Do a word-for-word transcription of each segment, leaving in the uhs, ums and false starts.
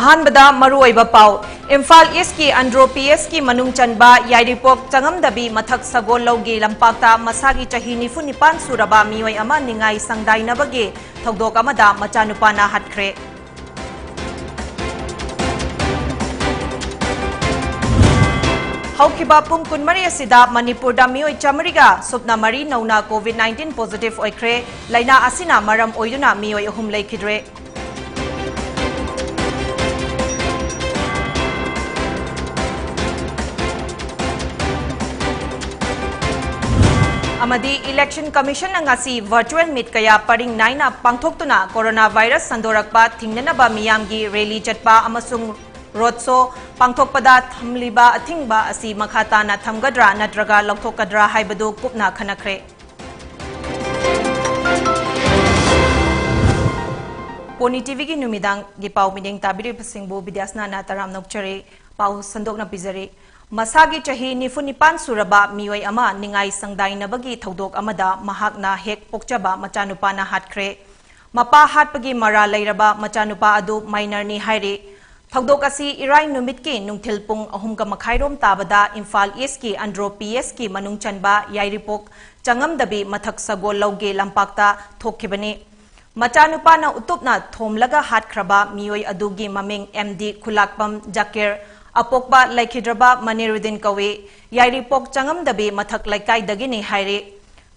ꯑꯍꯥꯟꯕꯗ ꯃꯔꯨꯑꯣꯏꯕ ꯄꯥꯎ꯫ ꯏꯝꯐꯥꯜ ꯏꯁꯀꯤ ꯑꯟꯗ꯭ꯔꯣ ꯄꯤ ꯑꯦꯁꯀꯤ ꯃꯅꯨꯡ ꯆꯟꯕ ꯌꯥꯏꯔꯤꯄꯣꯛ ꯆꯉꯝꯗꯕꯤ ꯃꯊꯛ ꯁꯒꯣꯜ ꯂꯧꯒꯤ ꯂꯝꯄꯥꯛꯇ ꯃꯁꯥꯒꯤ ꯆꯍꯤ ꯅꯤꯐꯨ ꯅꯤꯄꯥꯟ ꯁꯨꯔꯕ ꯃꯤꯑꯣꯏ ꯑꯃ ꯅꯤꯡꯉꯥꯏ ꯁꯪꯗꯥꯏꯅꯕꯒꯤ ꯊꯧꯗꯣꯛ ꯑꯃꯗ ꯃꯆꯥꯅꯨꯄꯥꯅ ꯍꯥꯠꯈ꯭ꯔꯦ꯫ ꯍꯧꯈꯤꯕ ꯄꯨꯡ ꯀꯨꯟꯃꯔꯤ ꯑꯁꯤꯗ ꯃꯅꯤꯄꯨꯔꯗ ꯃꯤꯑꯣꯏ ꯆꯥꯃꯔꯤꯒ ꯁꯨꯞꯅ ꯃꯔꯤ ꯅꯧꯅ COVID nineteen positive ꯑꯣꯏꯈ꯭ꯔꯦ꯫ ꯂꯥꯏꯅꯥ ꯑꯁꯤꯅ ꯃꯔꯝ ꯑꯣꯏꯗꯨꯅ ꯃꯤꯑꯣꯏ ꯑꯍꯨꯝ ꯂꯩꯈꯤꯗ꯭ꯔꯦ꯫ ꯑꯃꯗꯤ Election Commission ꯅ ꯉꯁꯤ virtual meet ꯀꯌꯥ ꯄꯔꯤꯡ ꯅꯥꯏꯅ ꯄꯥꯡꯊꯣꯛꯇꯨꯅ coronavirus ꯁꯟꯗꯣꯔꯛꯄ ꯊꯤꯡꯅꯅꯕ ꯃꯤꯌꯥꯝꯒꯤ rally ꯆꯠꯄ ꯑꯃꯁꯨꯡ road show ꯄꯥꯡꯊꯣꯛꯄꯗ ꯊꯝꯂꯤꯕ ꯑꯊꯤꯡꯕ ꯑꯁꯤ ꯃꯈꯥ ꯇꯥꯅ ꯊꯝꯒꯗ꯭ꯔꯥ ꯅꯠꯇ꯭ꯔꯒ ꯂꯧꯊꯣꯛꯀꯗ꯭ꯔꯥ ꯍꯥꯏꯕꯗꯨ ꯀꯨꯞꯅ ꯈꯟꯅꯈ꯭ꯔꯦ꯫ ꯄꯣꯅꯤ ꯇꯤꯚꯤꯒꯤ ꯅꯨꯃꯤꯗꯥꯡꯒꯤ ꯄꯥꯎ ꯃꯤꯠꯌꯦꯡ ꯇꯥꯕꯤꯔꯤꯕꯁꯤꯡꯕꯨ ꯕꯤꯗ꯭ꯌꯥꯁꯅꯥꯅ ꯇꯔꯥꯝꯅ ꯑꯣꯛꯆꯔꯤ꯫ ꯄꯥꯎ ꯁꯟꯗꯣꯛꯅ ꯄꯤꯖꯔꯤ꯫ ꯃꯁꯥꯒꯤ ꯆꯍꯤ ꯅꯤꯐꯨ ꯅꯤꯄꯥꯟ ꯁꯨꯔꯕ ꯃꯤꯑꯣꯏ ꯑꯃ ꯅꯤꯡꯉꯥꯏ ꯁꯪꯗꯥꯏꯅꯕꯒꯤ ꯊꯧꯗꯣꯛ ꯑꯃꯗ ꯃꯍꯥꯛꯅ ꯍꯦꯛ ꯄꯣꯛꯆꯕ ꯃꯆꯥꯅꯨꯄꯥꯅ ꯍꯥꯠꯈ꯭ꯔꯦ꯫ ꯃꯄꯥ ꯍꯥꯠꯄꯒꯤ ꯃꯔꯥꯜ ꯂꯩꯔꯕ ꯃꯆꯥꯅꯨꯄꯥ ꯑꯗꯨ minor ꯅꯤ ꯍꯥꯏꯔꯤ꯫ ꯊꯧꯗꯣꯛ ꯑꯁꯤ ꯏꯔꯥꯏ ꯅꯨꯃꯤꯠꯀꯤ ꯅꯨꯡꯊꯤꯜ ꯄꯨꯡ ꯑꯍꯨꯝꯒ ꯃꯈꯥꯏꯔꯣꯝ ꯇꯥꯕꯗ ꯏꯝꯐꯥꯜ ꯏꯁꯀꯤ ꯑꯟꯗ꯭ꯔꯣ ꯄꯤ ꯑꯦꯁꯀꯤ ꯃꯅꯨꯡ ꯆꯟꯕ ꯌꯥꯏꯔꯤꯄꯣꯛ ꯆꯉꯝꯗꯕꯤ ꯃꯊꯛ ꯁꯒꯣꯜ ꯂꯧꯒꯤ ꯂꯝꯄꯥꯛꯇ ꯊꯣꯛꯈꯤꯕꯅꯤ꯫ ꯃꯆꯥꯅꯨꯄꯥꯅ ꯎꯇꯨꯞꯅ ꯊꯣꯝꯂꯒ ꯍꯥꯠꯈ꯭ꯔꯕ ꯃꯤꯑꯣꯏ ꯑꯗꯨꯒꯤ ꯃꯃꯤꯡ ꯑꯦꯝ ꯗꯤ ꯈꯨꯂꯥꯛꯄꯝ ꯖꯥꯀꯤꯔ, ꯑꯄꯣꯛꯄ ꯂꯩꯈꯤꯗ꯭ꯔꯕ ꯃꯅꯤꯔꯨꯗꯤꯟ ꯀꯧꯏ꯫ ꯌꯥꯏꯔꯤꯄꯣꯛ ꯆꯉꯝꯗꯕꯤ ꯃꯊꯛ ꯂꯩꯀꯥꯏꯗꯒꯤꯅꯤ ꯍꯥꯏꯔꯤ꯫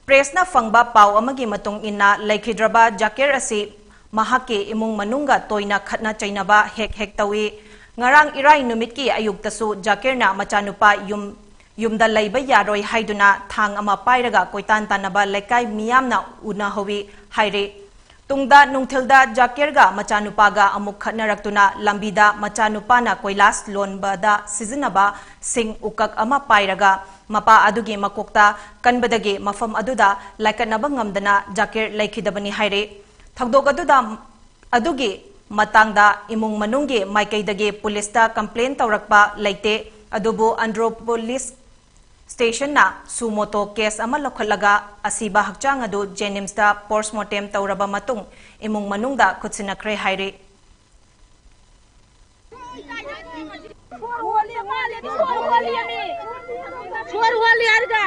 Press ꯅ ꯐꯪꯕ ꯄꯥꯎ ꯑꯃꯒꯤ ꯃꯇꯨꯡ ꯏꯟꯅ, ꯂꯩꯈꯤꯗ꯭ꯔꯕ ꯖꯥꯀꯤꯔ ꯑꯁꯤ ꯃꯍꯥꯛꯀꯤ ꯏꯃꯨꯡ ꯃꯅꯨꯡꯒ ꯇꯣꯏꯅ ꯈꯠꯅ ꯆꯩꯅꯕ ꯍꯦꯛ ꯍꯦꯛ ꯇꯧꯏ꯫ ꯉꯔꯥꯡ ꯏꯔꯥꯏ ꯅꯨꯃꯤꯠꯀꯤ ꯑꯌꯨꯛꯇꯁꯨ ꯖꯥꯀꯤꯔꯅ ꯃꯆꯥꯅꯨꯄꯥ ꯌꯨꯝ, ꯌꯨꯝꯗ ꯂꯩꯕ ꯌꯥꯔꯣꯏ ꯍꯥꯏꯗꯨꯅ ꯊꯥꯡ ꯑꯃ ꯄꯥꯏꯔꯒ ꯀꯣꯏꯇꯥꯟ ꯇꯥꯟꯅꯕ ꯂꯩꯀꯥꯏ ꯃꯤꯌꯥꯝꯅ ꯎꯅꯍꯧꯏ ꯍꯥꯏꯔꯤ꯫ ꯇꯨꯡꯗ ꯅꯨꯡꯊꯤꯜꯗ ꯖꯥꯀꯤꯔꯒ ꯃꯆꯥꯅꯨꯄꯥꯒ ꯑꯃꯨꯛ ꯈꯠꯅꯔꯛꯇꯨꯅ ꯂꯝꯕꯤꯗ ꯃꯆꯥꯅꯨꯄꯥꯅ ꯀꯣꯏꯂꯥꯁ ꯂꯣꯟꯕꯗ ꯁꯤꯖꯤꯟꯅꯕ ꯁꯤꯡ ꯎꯀꯛ ꯑꯃ ꯄꯥꯏꯔꯒ ꯃꯄꯥ ꯑꯗꯨꯒꯤ ꯃꯀꯣꯛꯇ ꯀꯟꯕꯗꯒꯤ ꯃꯐꯝ ꯑꯗꯨꯗ ꯂꯥꯏꯀꯠꯅꯕ ꯉꯝꯗꯅ ꯖꯥꯀꯤꯔ ꯂꯩꯈꯤꯗꯕꯅꯤ ꯍꯥꯏꯔꯤ꯫ ꯊꯧꯗꯣꯛ ꯑꯗꯨꯗ, ꯑꯗꯨꯒꯤ ꯃꯇꯥꯡꯗ ꯏꯃꯨꯡ ꯃꯅꯨꯡꯒꯤ ꯃꯥꯏꯀꯩꯗꯒꯤ ꯄꯨꯂꯤꯁꯇ complain ꯇꯧꯔꯛꯄ ꯂꯩꯇꯦ, ꯑꯗꯨꯕꯨ ꯑꯟꯗ꯭ꯔꯣ ꯄꯨꯂꯤꯁ station ꯅ suo motu case ꯑꯃ ꯂꯧꯈꯠꯂꯒ ꯑꯁꯤꯕ ꯍꯛꯆꯥꯡ ꯑꯗꯨ JNIMS ꯇ post mortem ꯇꯧꯔꯕ ꯃꯇꯨꯡ ꯏꯃꯨꯡ ꯃꯅꯨꯡꯗ ꯈꯨꯠꯁꯤꯟꯅꯈ꯭ꯔꯦ ꯍꯥꯏꯔꯤ꯫ ꯁꯣꯔ ꯍꯣꯜꯂꯤ ꯍꯥꯏꯔꯒ꯫ ꯁꯣꯔ ꯍꯣꯜꯂꯤ ꯍꯥꯏꯔꯒ꯫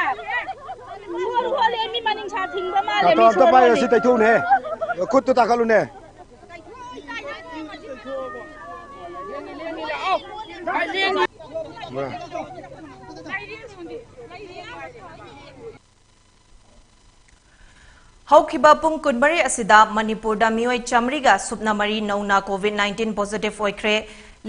ꯁꯣꯔ ꯍꯣꯜꯂꯤ, ꯃꯤ ꯃꯅꯤꯡ ꯁꯥ ꯊꯤꯡꯕ ꯃꯥꯜꯂꯦ, ꯃꯤ ꯇꯥꯇꯣ, ꯑꯝꯇ ꯁꯣꯔ ꯄꯥꯏꯌꯣ, ꯍꯣꯜꯂꯤ꯫ ꯁꯤ ꯇꯩꯊꯣꯛꯎꯅꯦ꯫ ꯈꯨꯠꯇꯨ ꯇꯥꯈꯠꯂꯨꯅꯦ꯫ ꯍꯧꯈꯤꯕ ꯄꯨꯡ ꯀꯨꯟꯃꯔꯤ ꯑꯁꯤꯗ ꯃꯅꯤꯄꯨꯔꯗ ꯃꯤꯑꯣꯏ ꯆꯥꯃꯔꯤꯒ ꯁꯨꯞꯅ ꯃꯔꯤ ꯅꯧꯅ COVID nineteen positive ꯑꯣꯏꯈ꯭ꯔꯦ꯫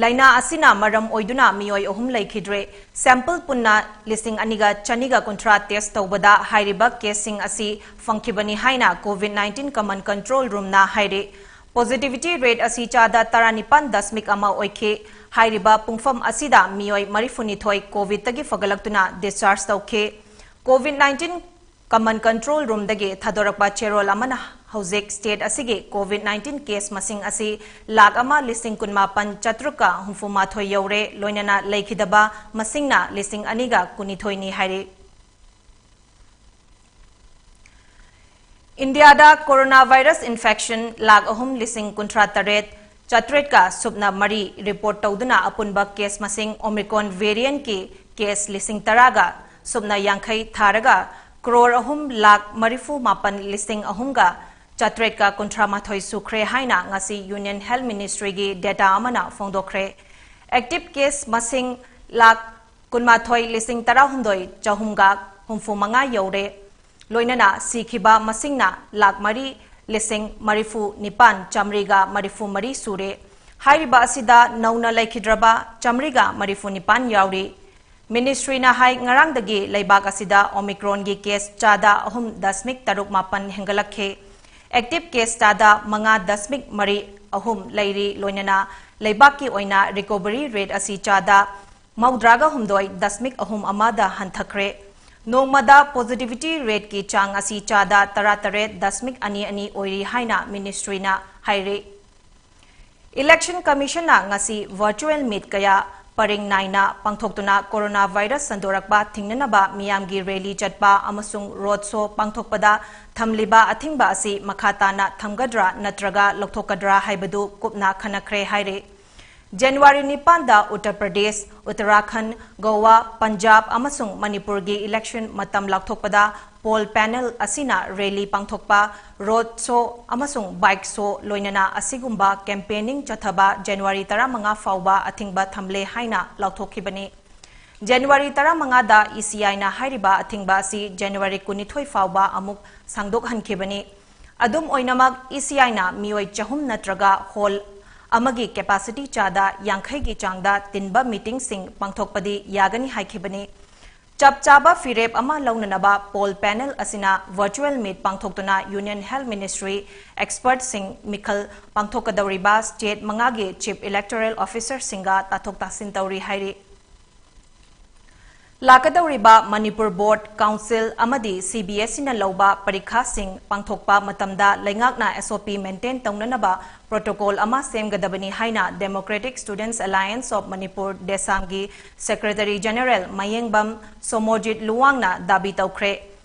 ꯂꯥꯏꯅꯥ ꯑꯁꯤꯅ ꯃꯔꯝ ꯑꯣꯏꯗꯨꯅ ꯃꯤꯑꯣꯏ ꯑꯍꯨꯝ ꯂꯩꯈꯤꯗ꯭ꯔꯦ꯫ Sample ꯄꯨꯟꯅ ꯂꯤꯁꯤꯡ ꯑꯅꯤꯒ ꯆꯅꯤꯒ ꯀꯨꯟꯊ꯭ꯔꯥ test ꯇꯧꯕꯗ ꯍꯥꯏꯔꯤꯕ caseꯁꯤꯡ ꯑꯁꯤ ꯐꯪꯈꯤꯕꯅꯤ ꯍꯥꯏꯅ COVID nineteen Command Control Roomꯅ ꯍꯥꯏꯔꯤ꯫ Positivity rate ꯑꯁꯤ ꯆꯥꯗ ꯇꯔꯥꯅꯤꯄꯥꯟ ꯗꯁꯃꯤꯛ ꯑꯃ ꯑꯣꯏꯈꯤ꯫ ꯍꯥꯏꯔꯤꯕ ꯄꯨꯡꯐꯝ ꯑꯁꯤꯗ ꯃꯤꯑꯣꯏ ꯃꯔꯤꯐꯨꯅꯤꯊꯣꯏ COVIDꯇꯒꯤ ꯐꯒꯠꯂꯛꯇꯨꯅ discharge ꯇꯧꯈꯤ꯫ COVID nineteen Command Control Roomꯗꯒꯤ ꯊꯥꯗꯣꯔꯛꯄ ꯆꯦꯔꯣꯜ ꯑꯃꯅ ꯍꯧꯖꯤꯛ state ꯑꯁꯤꯒꯤ COVID nineteen case ꯃꯁꯤꯡ ꯑꯁꯤ ꯂꯥꯈ ꯑꯃ ꯂꯤꯁꯤꯡ ꯀꯨꯟꯃꯥꯄꯟ ꯆꯥꯇ꯭ꯔꯨꯛꯀ ꯍꯨꯝꯐꯨꯃꯥꯊꯣꯏ ꯌꯧꯔꯦ, ꯂꯣꯏꯅꯅ ꯂꯩꯈꯤꯗꯕ ꯃꯁꯤꯡꯅ ꯂꯤꯁꯤꯡ ꯑꯅꯤꯒ ꯀꯨꯟꯅꯤꯊꯣꯏꯅꯤ ꯍꯥꯏꯔꯤ꯫ ꯏꯟꯗꯤꯌꯥꯗ coronavirus infection ꯂꯥꯈ ꯑꯍꯨꯝ ꯂꯤꯁꯤꯡ ꯀꯨꯟꯊ꯭ꯔꯥ ꯇꯔꯦꯠ ꯆꯥꯇ꯭ꯔꯦꯠꯀ ꯁꯨꯞꯅ ꯃꯔꯤ report ꯇꯧꯗꯨꯅ ꯑꯄꯨꯟꯕ case ꯃꯁꯤꯡ Omicron variantꯀꯤ case ꯂꯤꯁꯤꯡ ꯇꯔꯥꯒ ꯁꯨꯞꯅ ꯌꯥꯡꯈꯩ ꯊꯥꯔꯒ ꯀ꯭ꯔꯣꯔ ꯑꯍꯨꯝ ꯂꯥꯈ ꯃꯔꯤꯐꯨ ꯃꯥꯄꯟ ꯂꯤꯁꯤꯡ ꯑꯍꯨꯝꯒ ꯆꯥꯇ꯭ꯔꯦꯠꯀ ꯀꯨꯟꯊ꯭ꯔꯥ ꯃꯥꯊꯣꯏ ꯁꯨꯈ꯭ꯔꯦ ꯍꯥꯏꯅ ꯉꯁꯤ Union Health Ministryꯒꯤ data ꯑꯃꯅ ꯐꯣꯡꯗꯣꯛꯈ꯭ꯔꯦ꯫ Active case ꯃꯁꯤꯡ ꯂꯥꯈ ꯀꯨꯟꯃꯥꯊꯣꯏ ꯂꯤꯁꯤꯡ ꯇꯔꯥꯍꯨꯝꯗꯣꯏ ꯆꯍꯨꯝꯒ ꯍꯨꯝꯐꯨ ꯃꯉꯥ ꯌꯧꯔꯦ꯫ ꯂꯣꯏꯅꯅ ꯁꯤꯈꯤꯕ ꯃꯁꯤꯡꯅ ꯂꯥꯈ ꯃꯔꯤ ꯂꯤꯁꯤꯡ ꯃꯔꯤꯐꯨ ꯅꯤꯄꯥꯟ ꯆꯥꯃꯔꯤꯒ ꯃꯔꯤꯐꯨ ꯃꯔꯤ ꯁꯨꯔꯦ꯫ ꯍꯥꯏꯔꯤꯕ ꯑꯁꯤꯗ ꯅꯧꯅ ꯂꯩꯈꯤꯗ꯭ꯔꯕ ꯆꯥꯃꯔꯤꯒ ꯃꯔꯤꯐꯨ ꯅꯤꯄꯥꯟ ꯌꯥꯎꯔꯤ꯫ Ministryꯅ ꯍꯥꯏ, ꯉꯔꯥꯡꯗꯒꯤ ꯂꯩꯕꯥꯛ ꯑꯁꯤꯗ Omicronꯒꯤ case ꯆꯥꯗ ꯑꯍꯨꯝ ꯗꯁꯃꯤꯛ ꯇꯔꯨꯛ ꯃꯥꯄꯟ ꯍꯦꯟꯒꯠꯂꯛꯈꯤ꯫ Active case ꯆꯥꯗ ꯃꯉꯥ ꯗꯁꯃꯤꯛ ꯃꯔꯤ ꯑꯍꯨꯝ ꯂꯩꯔꯤ, ꯂꯣꯏꯅꯅ ꯂꯩꯕꯥꯛꯀꯤ ꯑꯣꯏꯅ recovery rate ꯑꯁꯤ ꯆꯥꯗ ꯃꯧꯗ꯭ꯔꯥꯒ ꯍꯨꯝꯗꯣꯏ ꯗꯁꯃꯤꯛ ꯑꯍꯨꯝ ꯑꯃꯗ ꯍꯟꯊꯈ꯭ꯔꯦ꯫ ꯅꯣꯡꯃꯗ positivity rateꯀꯤ ꯆꯥꯡ ꯑꯁꯤ ꯆꯥꯗ ꯇꯔꯥꯇꯔꯦꯠ ꯗꯁꯃꯤꯛ ꯑꯅꯤ ꯑꯅꯤ ꯑꯣꯏꯔꯤ ꯍꯥꯏꯅ Ministryꯅ ꯍꯥꯏꯔꯤ꯫ Election Commissionꯅ ꯉꯁꯤ virtual meet ꯀꯌꯥ ꯄꯔꯤꯡ ꯅꯥꯏꯅ ꯄꯥꯡꯊꯣꯛꯇꯨꯅ coronavirus ꯁꯟꯗꯣꯔꯛꯄ ꯊꯤꯡꯅꯅꯕ ꯃꯤꯌꯥꯝꯒꯤ rally ꯆꯠꯄ ꯑꯃꯁꯨꯡ road show ꯄꯥꯡꯊꯣꯛꯄꯗ ꯊꯝꯂꯤꯕ ꯑꯊꯤꯡꯕ ꯑꯁꯤ ꯃꯈꯥ ꯇꯥꯅ ꯊꯝꯒꯗ꯭ꯔꯥ ꯅꯠꯇ꯭ꯔꯒ ꯂꯧꯊꯣꯛꯀꯗ꯭ꯔꯥ ꯍꯥꯏꯕꯗꯨ ꯀꯨꯞꯅ ꯈꯟꯅꯈ꯭ꯔꯦ ꯍꯥꯏꯔꯤ꯫ ꯖꯅꯋꯥꯔꯤ ꯅꯤꯄꯥꯟꯗ ꯎꯠꯇꯔ ꯄ꯭ꯔꯗꯦꯁ, ꯎꯠꯇꯔꯥꯈꯟꯗ, ꯒꯣꯋꯥ, ꯄꯟꯖꯥꯕ ꯑꯃꯁꯨꯡ ꯃꯅꯤꯄꯨꯔꯒꯤ ꯏꯂꯦꯛꯁꯟ ꯃꯇꯝ ꯂꯥꯎꯊꯣꯛꯄꯗ ꯄꯣꯜ ꯄꯦꯅꯦꯜ ꯑꯁꯤꯅ ꯔꯦꯂꯤ ꯄꯥꯡꯊꯣꯛꯄ, ꯔꯣꯗ ꯁꯣ ꯑꯃꯁꯨꯡ ꯕꯥꯏꯛ ꯁꯣ ꯂꯣꯏꯅꯅ ꯑꯁꯤꯒꯨꯝꯕ ꯀꯦꯝꯄꯦꯅꯤꯡ ꯆꯠꯊꯕ ꯖꯅꯋꯥꯔꯤ ꯇꯔꯥꯃꯉꯥ ꯐꯥꯎꯕ ꯑꯊꯤꯡꯕ ꯊꯝꯂꯦ ꯍꯥꯏꯅ ꯂꯥꯎꯊꯣꯛꯈꯤꯕꯅꯤ꯫ ꯖꯅꯋꯥꯔꯤ ꯇꯔꯥꯃꯉꯥꯗ ꯏ ꯁꯤ ꯑꯥꯏꯅ ꯍꯥꯏꯔꯤꯕ ꯑꯊꯤꯡꯕ ꯑꯁꯤ ꯖꯅꯋꯥꯔꯤ ꯀꯨꯟꯅꯤꯊꯣꯏ ꯐꯥꯎꯕ ꯑꯃꯨꯛ ꯁꯥꯡꯗꯣꯛꯍꯟꯈꯤꯕꯅꯤ꯫ ꯑꯗꯨꯝ ꯑꯣꯏꯅꯃꯛ, ꯏ ꯁꯤ ꯑꯥꯏꯅ ꯃꯤꯑꯣꯏ ꯆꯍꯨꯝ ꯅꯠꯇ꯭ꯔꯒ ꯍꯣꯜ ꯑꯃꯒꯤ ꯀꯦꯄꯥꯁꯤꯇꯤ ꯆꯥꯗ ꯌꯥꯡꯈꯩꯒꯤ ꯆꯥꯡꯗ ꯇꯤꯟꯕ ꯃꯤꯇꯤꯡꯁꯤꯡ ꯄꯥꯡꯊꯣꯛꯄꯗꯤ ꯌꯥꯒꯅꯤ ꯍꯥꯏꯈꯤꯕꯅꯤ꯫ ꯆꯞ ꯆꯥꯕ ꯐꯤꯔꯦꯞ ꯑꯃ ꯂꯧꯅꯅꯕ ꯄꯣꯜ ꯄꯦꯅꯦꯜ ꯑꯁꯤꯅ ꯚꯔꯆꯨꯑꯦꯜ ꯃꯤꯠ ꯄꯥꯡꯊꯣꯛꯇꯨꯅ ꯌꯨꯅꯤꯌꯟ ꯍꯦꯜꯊ ꯃꯤꯅꯤꯁꯇ꯭ꯔꯤ ꯑꯦꯛꯁꯄꯔꯠꯁꯤꯡ ꯃꯤꯈꯜ ꯄꯥꯡꯊꯣꯛꯀꯗꯧꯔꯤꯕ ꯁ꯭ꯇꯦꯠ ꯃꯉꯥꯒꯤ ꯆꯤꯐ ꯏꯂꯦꯛꯇꯣꯔꯦꯜ ꯑꯣꯐꯤꯁꯔꯁꯤꯡꯒ ꯇꯥꯊꯣꯛ ꯇꯥꯁꯤꯟ ꯇꯧꯔꯤ ꯍꯥꯏꯔꯤ꯫ ꯂꯥꯛꯀꯗꯧꯔꯤꯕ ꯃꯅꯤꯄꯨꯔ ꯕꯣꯔꯗ, ꯀꯥꯎꯟꯁꯤꯜ ꯑꯃꯗꯤ ꯁꯤ ꯕꯤ ꯑꯦꯁ ꯏꯅ ꯂꯧꯕ ꯄꯔꯤꯈꯥꯁꯤꯡ ꯄꯥꯡꯊꯣꯛꯄ ꯃꯇꯝꯗ ꯂꯩꯉꯥꯛꯅ ꯑꯦꯁ ꯑꯣ ꯄꯤ ꯃꯦꯟꯇꯦꯟ ꯇꯧꯅꯅꯕ ꯄ꯭ꯔꯣꯇꯣꯀꯣꯜ ꯑꯃ ꯁꯦꯝꯒꯗꯕꯅꯤ ꯍꯥꯏꯅ democratic students alliance of Manipur, ꯗꯦꯁꯥꯝꯒꯤ ꯁꯦꯀ꯭ꯔꯦꯇꯔꯤ ꯖꯦꯅꯔꯦꯜ ꯃꯌꯦꯡꯕꯝ ꯁꯣꯃꯣꯖꯤꯠ ꯂꯨꯋꯥꯡꯅ ꯗꯥꯕꯤ ꯇꯧꯈ꯭ꯔꯦ꯫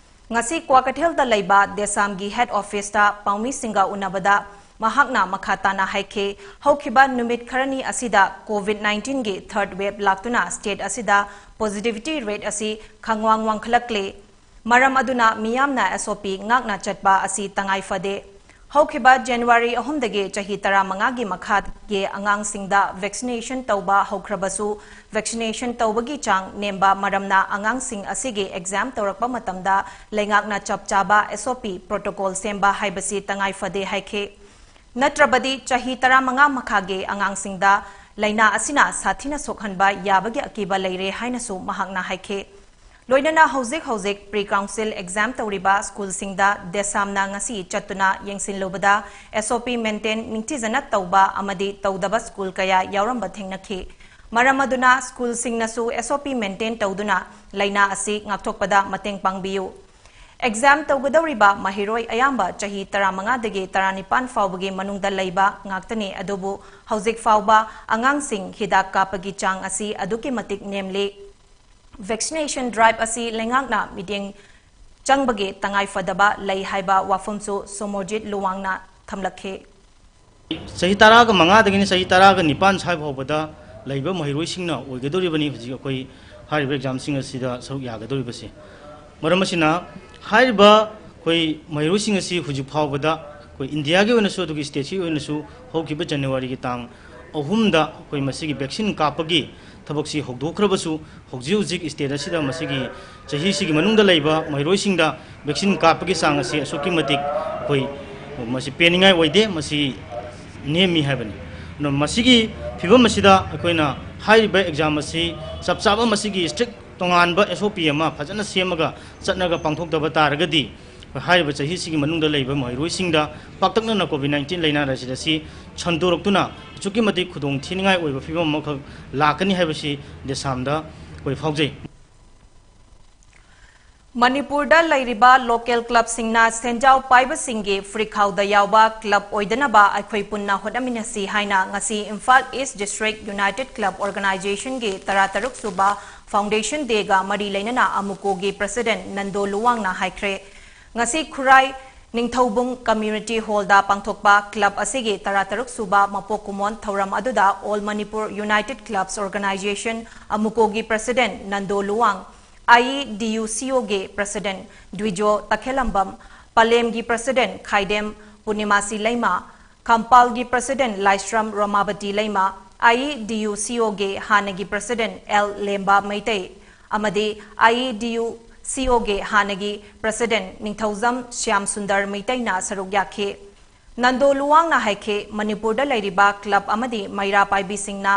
ꯉꯁꯤ ꯀ꯭ꯋꯥꯀꯩꯊꯦꯜꯗ ꯂꯩꯕ ꯗꯦꯁꯥꯝꯒꯤ ꯍꯦꯗ ꯑꯣꯐꯤꯁꯇ ꯄꯥꯎꯃꯤꯁꯤꯡꯒ ꯎꯅꯕꯗ ꯃꯍꯥꯛꯅ ꯃꯈꯥ ꯇꯥꯅ ꯍꯥꯏꯈꯤ, ꯍꯧꯈꯤꯕ ꯅꯨꯃꯤꯠ ꯈꯔꯅꯤ ꯑꯁꯤꯗ ꯀꯣꯚꯤꯗ ꯅꯥꯏꯟꯇꯤꯟꯒꯤ ꯊꯔꯗ ꯋꯦꯕ ꯂꯥꯛꯇꯨꯅ ꯁ꯭ꯇꯦꯠ ꯑꯁꯤꯗ ꯄꯣꯖꯤꯇꯤꯚꯤꯇꯤ ꯔꯦꯠ ꯑꯁꯤ ꯈꯪꯋꯥꯡ ꯋꯥꯡꯈꯠꯂꯛꯂꯦ꯫ ꯃꯔꯝ ꯑꯗꯨꯅ ꯃꯤꯌꯥꯝꯅ ꯑꯦꯁ ꯑꯣ ꯄꯤ ꯉꯥꯛꯅ ꯆꯠꯄ ꯑꯁꯤ ꯇꯉꯥꯏ ꯐꯗꯦ꯫ ꯍꯧꯈꯤꯕ ꯖꯅꯋꯥꯔꯤ ꯑꯍꯨꯝꯗꯒꯤ ꯆꯍꯤ ꯇꯔꯥꯃꯉꯥꯒꯤ ꯃꯈꯥꯒꯤ ꯑꯉꯥꯡꯁꯤꯡꯗ ꯚꯦꯛꯁꯤꯅꯦꯁꯟ ꯇꯧꯕ ꯍꯧꯈ꯭ꯔꯕꯁꯨ, ꯚꯦꯛꯁꯤꯅꯦꯁꯟ ꯇꯧꯕꯒꯤ ꯆꯥꯡ ꯅꯦꯝꯕ ꯃꯔꯝꯅ ꯑꯉꯥꯡꯁꯤꯡ ꯑꯁꯤꯒꯤ ꯑꯦꯛꯖꯥꯝ ꯇꯧꯔꯛꯄ ꯃꯇꯝꯗ ꯂꯩꯉꯥꯛꯅ ꯆꯞ ꯆꯥꯕ ꯑꯦꯁ ꯑꯣ ꯄꯤ ꯄ꯭ꯔꯣꯇꯣꯀꯣꯜ ꯁꯦꯝꯕ ꯍꯥꯏꯕꯁꯤ ꯇꯉꯥꯏ ꯐꯗꯦ ꯍꯥꯏꯈꯤ꯫ ꯅꯠꯇ꯭ꯔꯕꯗꯤ ꯆꯍꯤ ꯇꯔꯥꯃꯉꯥ ꯃꯈꯥꯒꯤ ꯑꯉꯥꯡꯁꯤꯡꯗ ꯂꯥꯏꯅꯥ ꯑꯁꯤꯅ ꯁꯥꯊꯤꯅ ꯁꯣꯛꯍꯟꯕ ꯌꯥꯕꯒꯤ ꯑꯀꯤꯕ ꯂꯩꯔꯦ ꯍꯥꯏꯅꯁꯨ ꯃꯍꯥꯛꯅ ꯍꯥꯏꯈꯤ꯫ ꯂꯣꯏꯅꯅ ꯍꯧꯖꯤꯛ ꯍꯧꯖꯤꯛ ꯄ꯭ꯔꯤ ꯀꯥꯎꯟꯁꯤꯜ ꯑꯦꯛꯖꯥꯝ ꯇꯧꯔꯤꯕ ꯁ꯭ꯀꯨꯜꯁꯤꯡꯗ ꯗꯦꯁꯥꯝꯅ ꯉꯁꯤ ꯆꯠꯇꯨꯅ ꯌꯦꯡꯁꯤꯜꯂꯨꯕꯗ ꯑꯦꯁ ꯑꯣ ꯄꯤ ꯃꯦꯟꯇꯦꯟ ꯅꯤꯡꯊꯤꯖꯅ ꯇꯧꯕ ꯑꯃꯗꯤ ꯇꯧꯗꯕ ꯁ꯭ꯀꯨꯜ ꯀꯌꯥ ꯌꯥꯎꯔꯝꯕ ꯊꯦꯡꯅꯈꯤ꯫ ꯃꯔꯝ ꯑꯗꯨꯅ ꯁ꯭ꯀꯨꯜꯁꯤꯡꯅꯁꯨ ꯑꯦꯁ ꯑꯣ ꯄꯤ ꯃꯦꯟꯇꯦꯟ ꯇꯧꯗꯨꯅ ꯂꯥꯏꯅꯥ ꯑꯁꯤ ꯉꯥꯛꯊꯣꯛꯄꯗ ꯃꯇꯦꯡ ꯄꯥꯡꯕꯤꯌꯨ꯫ ꯑꯦꯛꯖꯥꯝ ꯇꯧꯒꯗꯧꯔꯤꯕ ꯃꯍꯩꯔꯣꯏ ꯑꯌꯥꯝꯕ ꯆꯍꯤ ꯇꯔꯥꯃꯉꯥꯗꯒꯤ ꯇꯔꯥꯅꯤꯄꯥꯟ ꯐꯥꯎꯕꯒꯤ ꯃꯅꯨꯡꯗ ꯂꯩꯕ ꯉꯥꯛꯇꯅꯤ, ꯑꯗꯨꯕꯨ ꯍꯧꯖꯤꯛ ꯐꯥꯎꯕ ꯑꯉꯥꯡꯁꯤꯡ ꯍꯤꯗꯥꯛ ꯀꯥꯞꯄꯒꯤ ꯆꯥꯡ ꯑꯁꯤ ꯑꯗꯨꯛꯀꯤ ꯃꯇꯤꯛ ꯅꯦꯝꯂꯤ꯫ ꯚꯦꯛꯁꯤꯅꯦꯁꯟ ꯗ꯭ꯔꯥꯏꯚ ꯑꯁꯤ ꯂꯩꯉꯥꯛꯅ ꯃꯤꯠꯌꯦꯡ ꯆꯪꯕꯒꯤ ꯇꯉꯥꯏ ꯐꯗꯕ ꯂꯩ ꯍꯥꯏꯕ ꯋꯥꯐꯝꯁꯨ ꯁꯣꯃꯣꯖꯤꯠ ꯂꯨꯋꯥꯡꯅ ꯊꯝꯂꯛꯈꯤ꯫ ꯆꯍꯤ ꯇꯔꯥꯒ ꯃꯉꯥꯗꯒꯤꯅ ꯆꯍꯤ ꯇꯔꯥꯒ ꯅꯤꯄꯥꯟ ꯁ꯭ꯋꯥꯏ ꯐꯥꯎꯕꯗ ꯂꯩꯕ ꯃꯍꯩꯔꯣꯏꯁꯤꯡꯅ ꯑꯣꯏꯒꯗꯧꯔꯤꯕꯅꯤ ꯍꯧꯖꯤꯛ ꯑꯩꯈꯣꯏ ꯍꯥꯏꯔꯤꯕ ꯑꯦꯛꯖꯥꯝꯁꯤꯡ ꯑꯁꯤꯗ ꯁꯔꯨꯛ ꯌꯥꯒꯗꯧꯔꯤꯕꯁꯤ꯫ ꯃꯔꯝ ꯑꯁꯤꯅ, ꯍꯥꯏꯔꯤꯕ ꯑꯩꯈꯣꯏ ꯃꯍꯩꯔꯣꯏꯁꯤꯡ ꯑꯁꯤ ꯍꯧꯖꯤꯛ ꯐꯥꯎꯕꯗ ꯑꯩꯈꯣꯏ ꯏꯟꯗꯤꯌꯥꯒꯤ ꯑꯣꯏꯅꯁꯨ ꯑꯗꯨꯒ ꯁ꯭ꯇꯦꯠꯁꯤꯒꯤ ꯑꯣꯏꯅꯁꯨ ꯍꯧꯈꯤꯕ ꯖꯅꯋꯥꯔꯤꯒꯤ ꯇꯥꯡ ꯑꯍꯨꯝꯗ ꯑꯩꯈꯣꯏ ꯃꯁꯤꯒꯤ ꯚꯦꯛꯁꯤꯟ ꯀꯥꯞꯄꯒꯤ ꯊꯕꯛꯁꯤ ꯍꯧꯗꯣꯛꯈ꯭ꯔꯕꯁꯨ, ꯍꯧꯖꯤꯛ ꯍꯧꯖꯤꯛ ꯁ꯭ꯇꯦꯠ ꯑꯁꯤꯗ ꯃꯁꯤꯒꯤ ꯆꯍꯤꯁꯤꯒꯤ ꯃꯅꯨꯡꯗ ꯂꯩꯕ ꯃꯍꯩꯔꯣꯏꯁꯤꯡꯗ ꯚꯦꯛꯁꯤꯟ ꯀꯥꯞꯄꯒꯤ ꯆꯥꯡ ꯑꯁꯤ ꯑꯁꯨꯛꯀꯤ ꯃꯇꯤꯛ ꯑꯩꯈꯣꯏ ꯃꯁꯤ ꯄꯦꯟꯅꯤꯡꯉꯥꯏ ꯑꯣꯏꯗꯦ꯫ ꯃꯁꯤ ꯅꯦꯝꯃꯤ ꯍꯥꯏꯕꯅꯤ꯫ ꯑꯗꯨꯅ ꯃꯁꯤꯒꯤ ꯐꯤꯕꯝ ꯑꯁꯤꯗ ꯑꯩꯈꯣꯏꯅ ꯍꯥꯏꯔꯤꯕ ꯑꯦꯛꯖꯥꯝ ꯑꯁꯤ ꯆꯞ ꯆꯥꯕ ꯃꯁꯤꯒꯤ ꯁ꯭ꯇ꯭ꯔꯤꯛ ꯇꯣꯉꯥꯟꯕ ꯑꯦꯁ ꯑꯣ ꯄꯤ ꯑꯃ ꯐꯖꯅ ꯁꯦꯝꯃꯒ ꯆꯠꯅꯒ ꯄꯥꯡꯊꯣꯛꯇꯕ ꯇꯥꯔꯒꯗꯤ, ꯍꯥꯏꯔꯤꯕ ꯆꯍꯤꯁꯤꯒꯤ ꯃꯅꯨꯡꯗ ꯂꯩꯕ ꯃꯍꯩꯔꯣꯏꯁꯤꯡꯗ ꯄꯥꯛꯇꯛꯅꯅ ꯀꯣꯚꯤꯗ ꯅꯥꯏꯟꯇꯤꯟ ꯂꯥꯏꯅꯥ ꯑꯁꯤꯗ ꯁꯤ ꯁꯟꯗꯣꯔꯛꯇꯨꯅ ꯑꯁꯨꯛꯀꯤ ꯃꯇꯤꯛ ꯈꯨꯗꯣꯡ ꯊꯤꯅꯤꯡꯉꯥꯏ ꯑꯣꯏꯕ ꯐꯤꯕꯝ ꯑꯃꯈꯛ ꯂꯥꯛꯀꯅꯤ ꯍꯥꯏꯕꯁꯤ ꯗꯦꯁꯥꯝꯗ ꯑꯩꯈꯣꯏ ꯐꯥꯎꯖꯩ꯫ ꯃꯅꯤꯄꯨꯔꯗ ꯂꯩꯔꯤꯕ ꯂꯣꯀꯦꯜ ꯀ꯭ꯂꯕꯁꯤꯡꯅ ꯁꯦꯟꯖꯥꯎ ꯄꯥꯏꯕꯁꯤꯡꯒꯤ ꯐꯨꯔꯤꯠꯈꯥꯎꯗ ꯌꯥꯎꯕ ꯀ꯭ꯂꯕ ꯑꯣꯏꯗꯅꯕ ꯑꯩꯈꯣꯏ ꯄꯨꯟꯅ ꯍꯣꯠꯅꯃꯤꯟꯅꯁꯤ ꯍꯥꯏꯅ ꯉꯁꯤ ꯏꯝꯐꯥꯜ ꯏꯁ ꯗꯤꯁꯇ꯭ꯔꯤꯛ ꯌꯨꯅꯥꯏꯇꯦꯗ ꯀ꯭ꯂꯕ ꯑꯣꯔꯒꯅꯥꯏꯖꯦꯁꯟꯒꯤ ꯇꯔꯥꯇꯔꯨꯛ ꯁꯨꯕ ꯐꯥꯎꯟꯗꯦꯁꯟ ꯗꯦꯒ ꯃꯔꯤ ꯂꯩꯅꯅ ꯑꯃꯨꯀꯣꯒꯤ ꯄ꯭ꯔꯁꯤꯗꯦꯟꯠ ꯅꯟꯗꯣ ꯂꯨꯋꯥꯡꯅ ꯍꯥꯏꯈ꯭ꯔꯦ꯫ ꯉꯁꯤ ꯈꯨꯔꯥꯏ ꯅꯤꯡꯊꯧꯕꯨꯡ ꯀꯝꯃ꯭ꯌꯨꯅꯤꯇꯤ ꯍꯣꯜꯗ ꯄꯥꯡꯊꯣꯛꯄ ꯀ꯭ꯂꯕ ꯑꯁꯤꯒꯤ ꯇꯔꯥꯇꯔꯨꯛ ꯁꯨꯕ ꯃꯄꯣꯛ ꯀꯨꯝꯑꯣꯟ ꯊꯧꯔꯝ ꯑꯗꯨꯗ all Manipur united clubs organisation ꯑꯃꯨꯀꯣꯒꯤ president Nando Luwang, I E D U C ꯑꯣꯒꯤ ꯄ꯭ꯔꯁꯤꯗꯦꯟꯠ ꯗ꯭ꯋꯤꯖꯣ ꯇꯈꯦꯂꯝꯕꯝ, ꯄꯂꯦꯝꯒꯤ ꯄ꯭ꯔꯁꯤꯗꯦꯟꯠ ꯈꯥꯏꯗꯦꯝ ꯄꯨꯔꯅꯤꯃꯥꯁꯤ ꯂꯩꯃ, ꯈꯝꯄꯥꯜꯒꯤ president Laishram Romabati Leima, I E D U C ꯑꯣꯒꯤ ꯍꯥꯟꯅꯒꯤ ꯄ꯭ꯔꯁꯤꯗꯦꯟꯠ ꯑꯦꯜ ꯂꯦꯝꯕ ꯃꯩꯇꯩ ꯑꯃꯗꯤ ꯑꯥꯏ ꯏ ꯗꯤ ꯌꯨ ꯁꯤ ꯑꯣꯒꯤ ꯍꯥꯟꯅꯒꯤ ꯄ꯭ꯔꯁꯤꯗꯦꯟꯠ ꯅꯤꯡꯊꯧꯖꯝ ꯁ꯭ꯌꯥꯝ ꯁꯨꯟꯗꯔ ꯃꯩꯇꯩꯅ ꯁꯔꯨꯛ ꯌꯥꯈꯤ꯫ ꯅꯟꯗꯣ ꯂꯨꯋꯥꯡꯅ ꯍꯥꯏꯈꯤ, ꯃꯅꯤꯄꯨꯔꯗ ꯂꯩꯔꯤꯕ ꯀ꯭ꯂꯕ ꯑꯃꯗꯤ ꯃꯩꯔꯥ ꯄꯥꯏꯕꯤꯁꯤꯡꯅ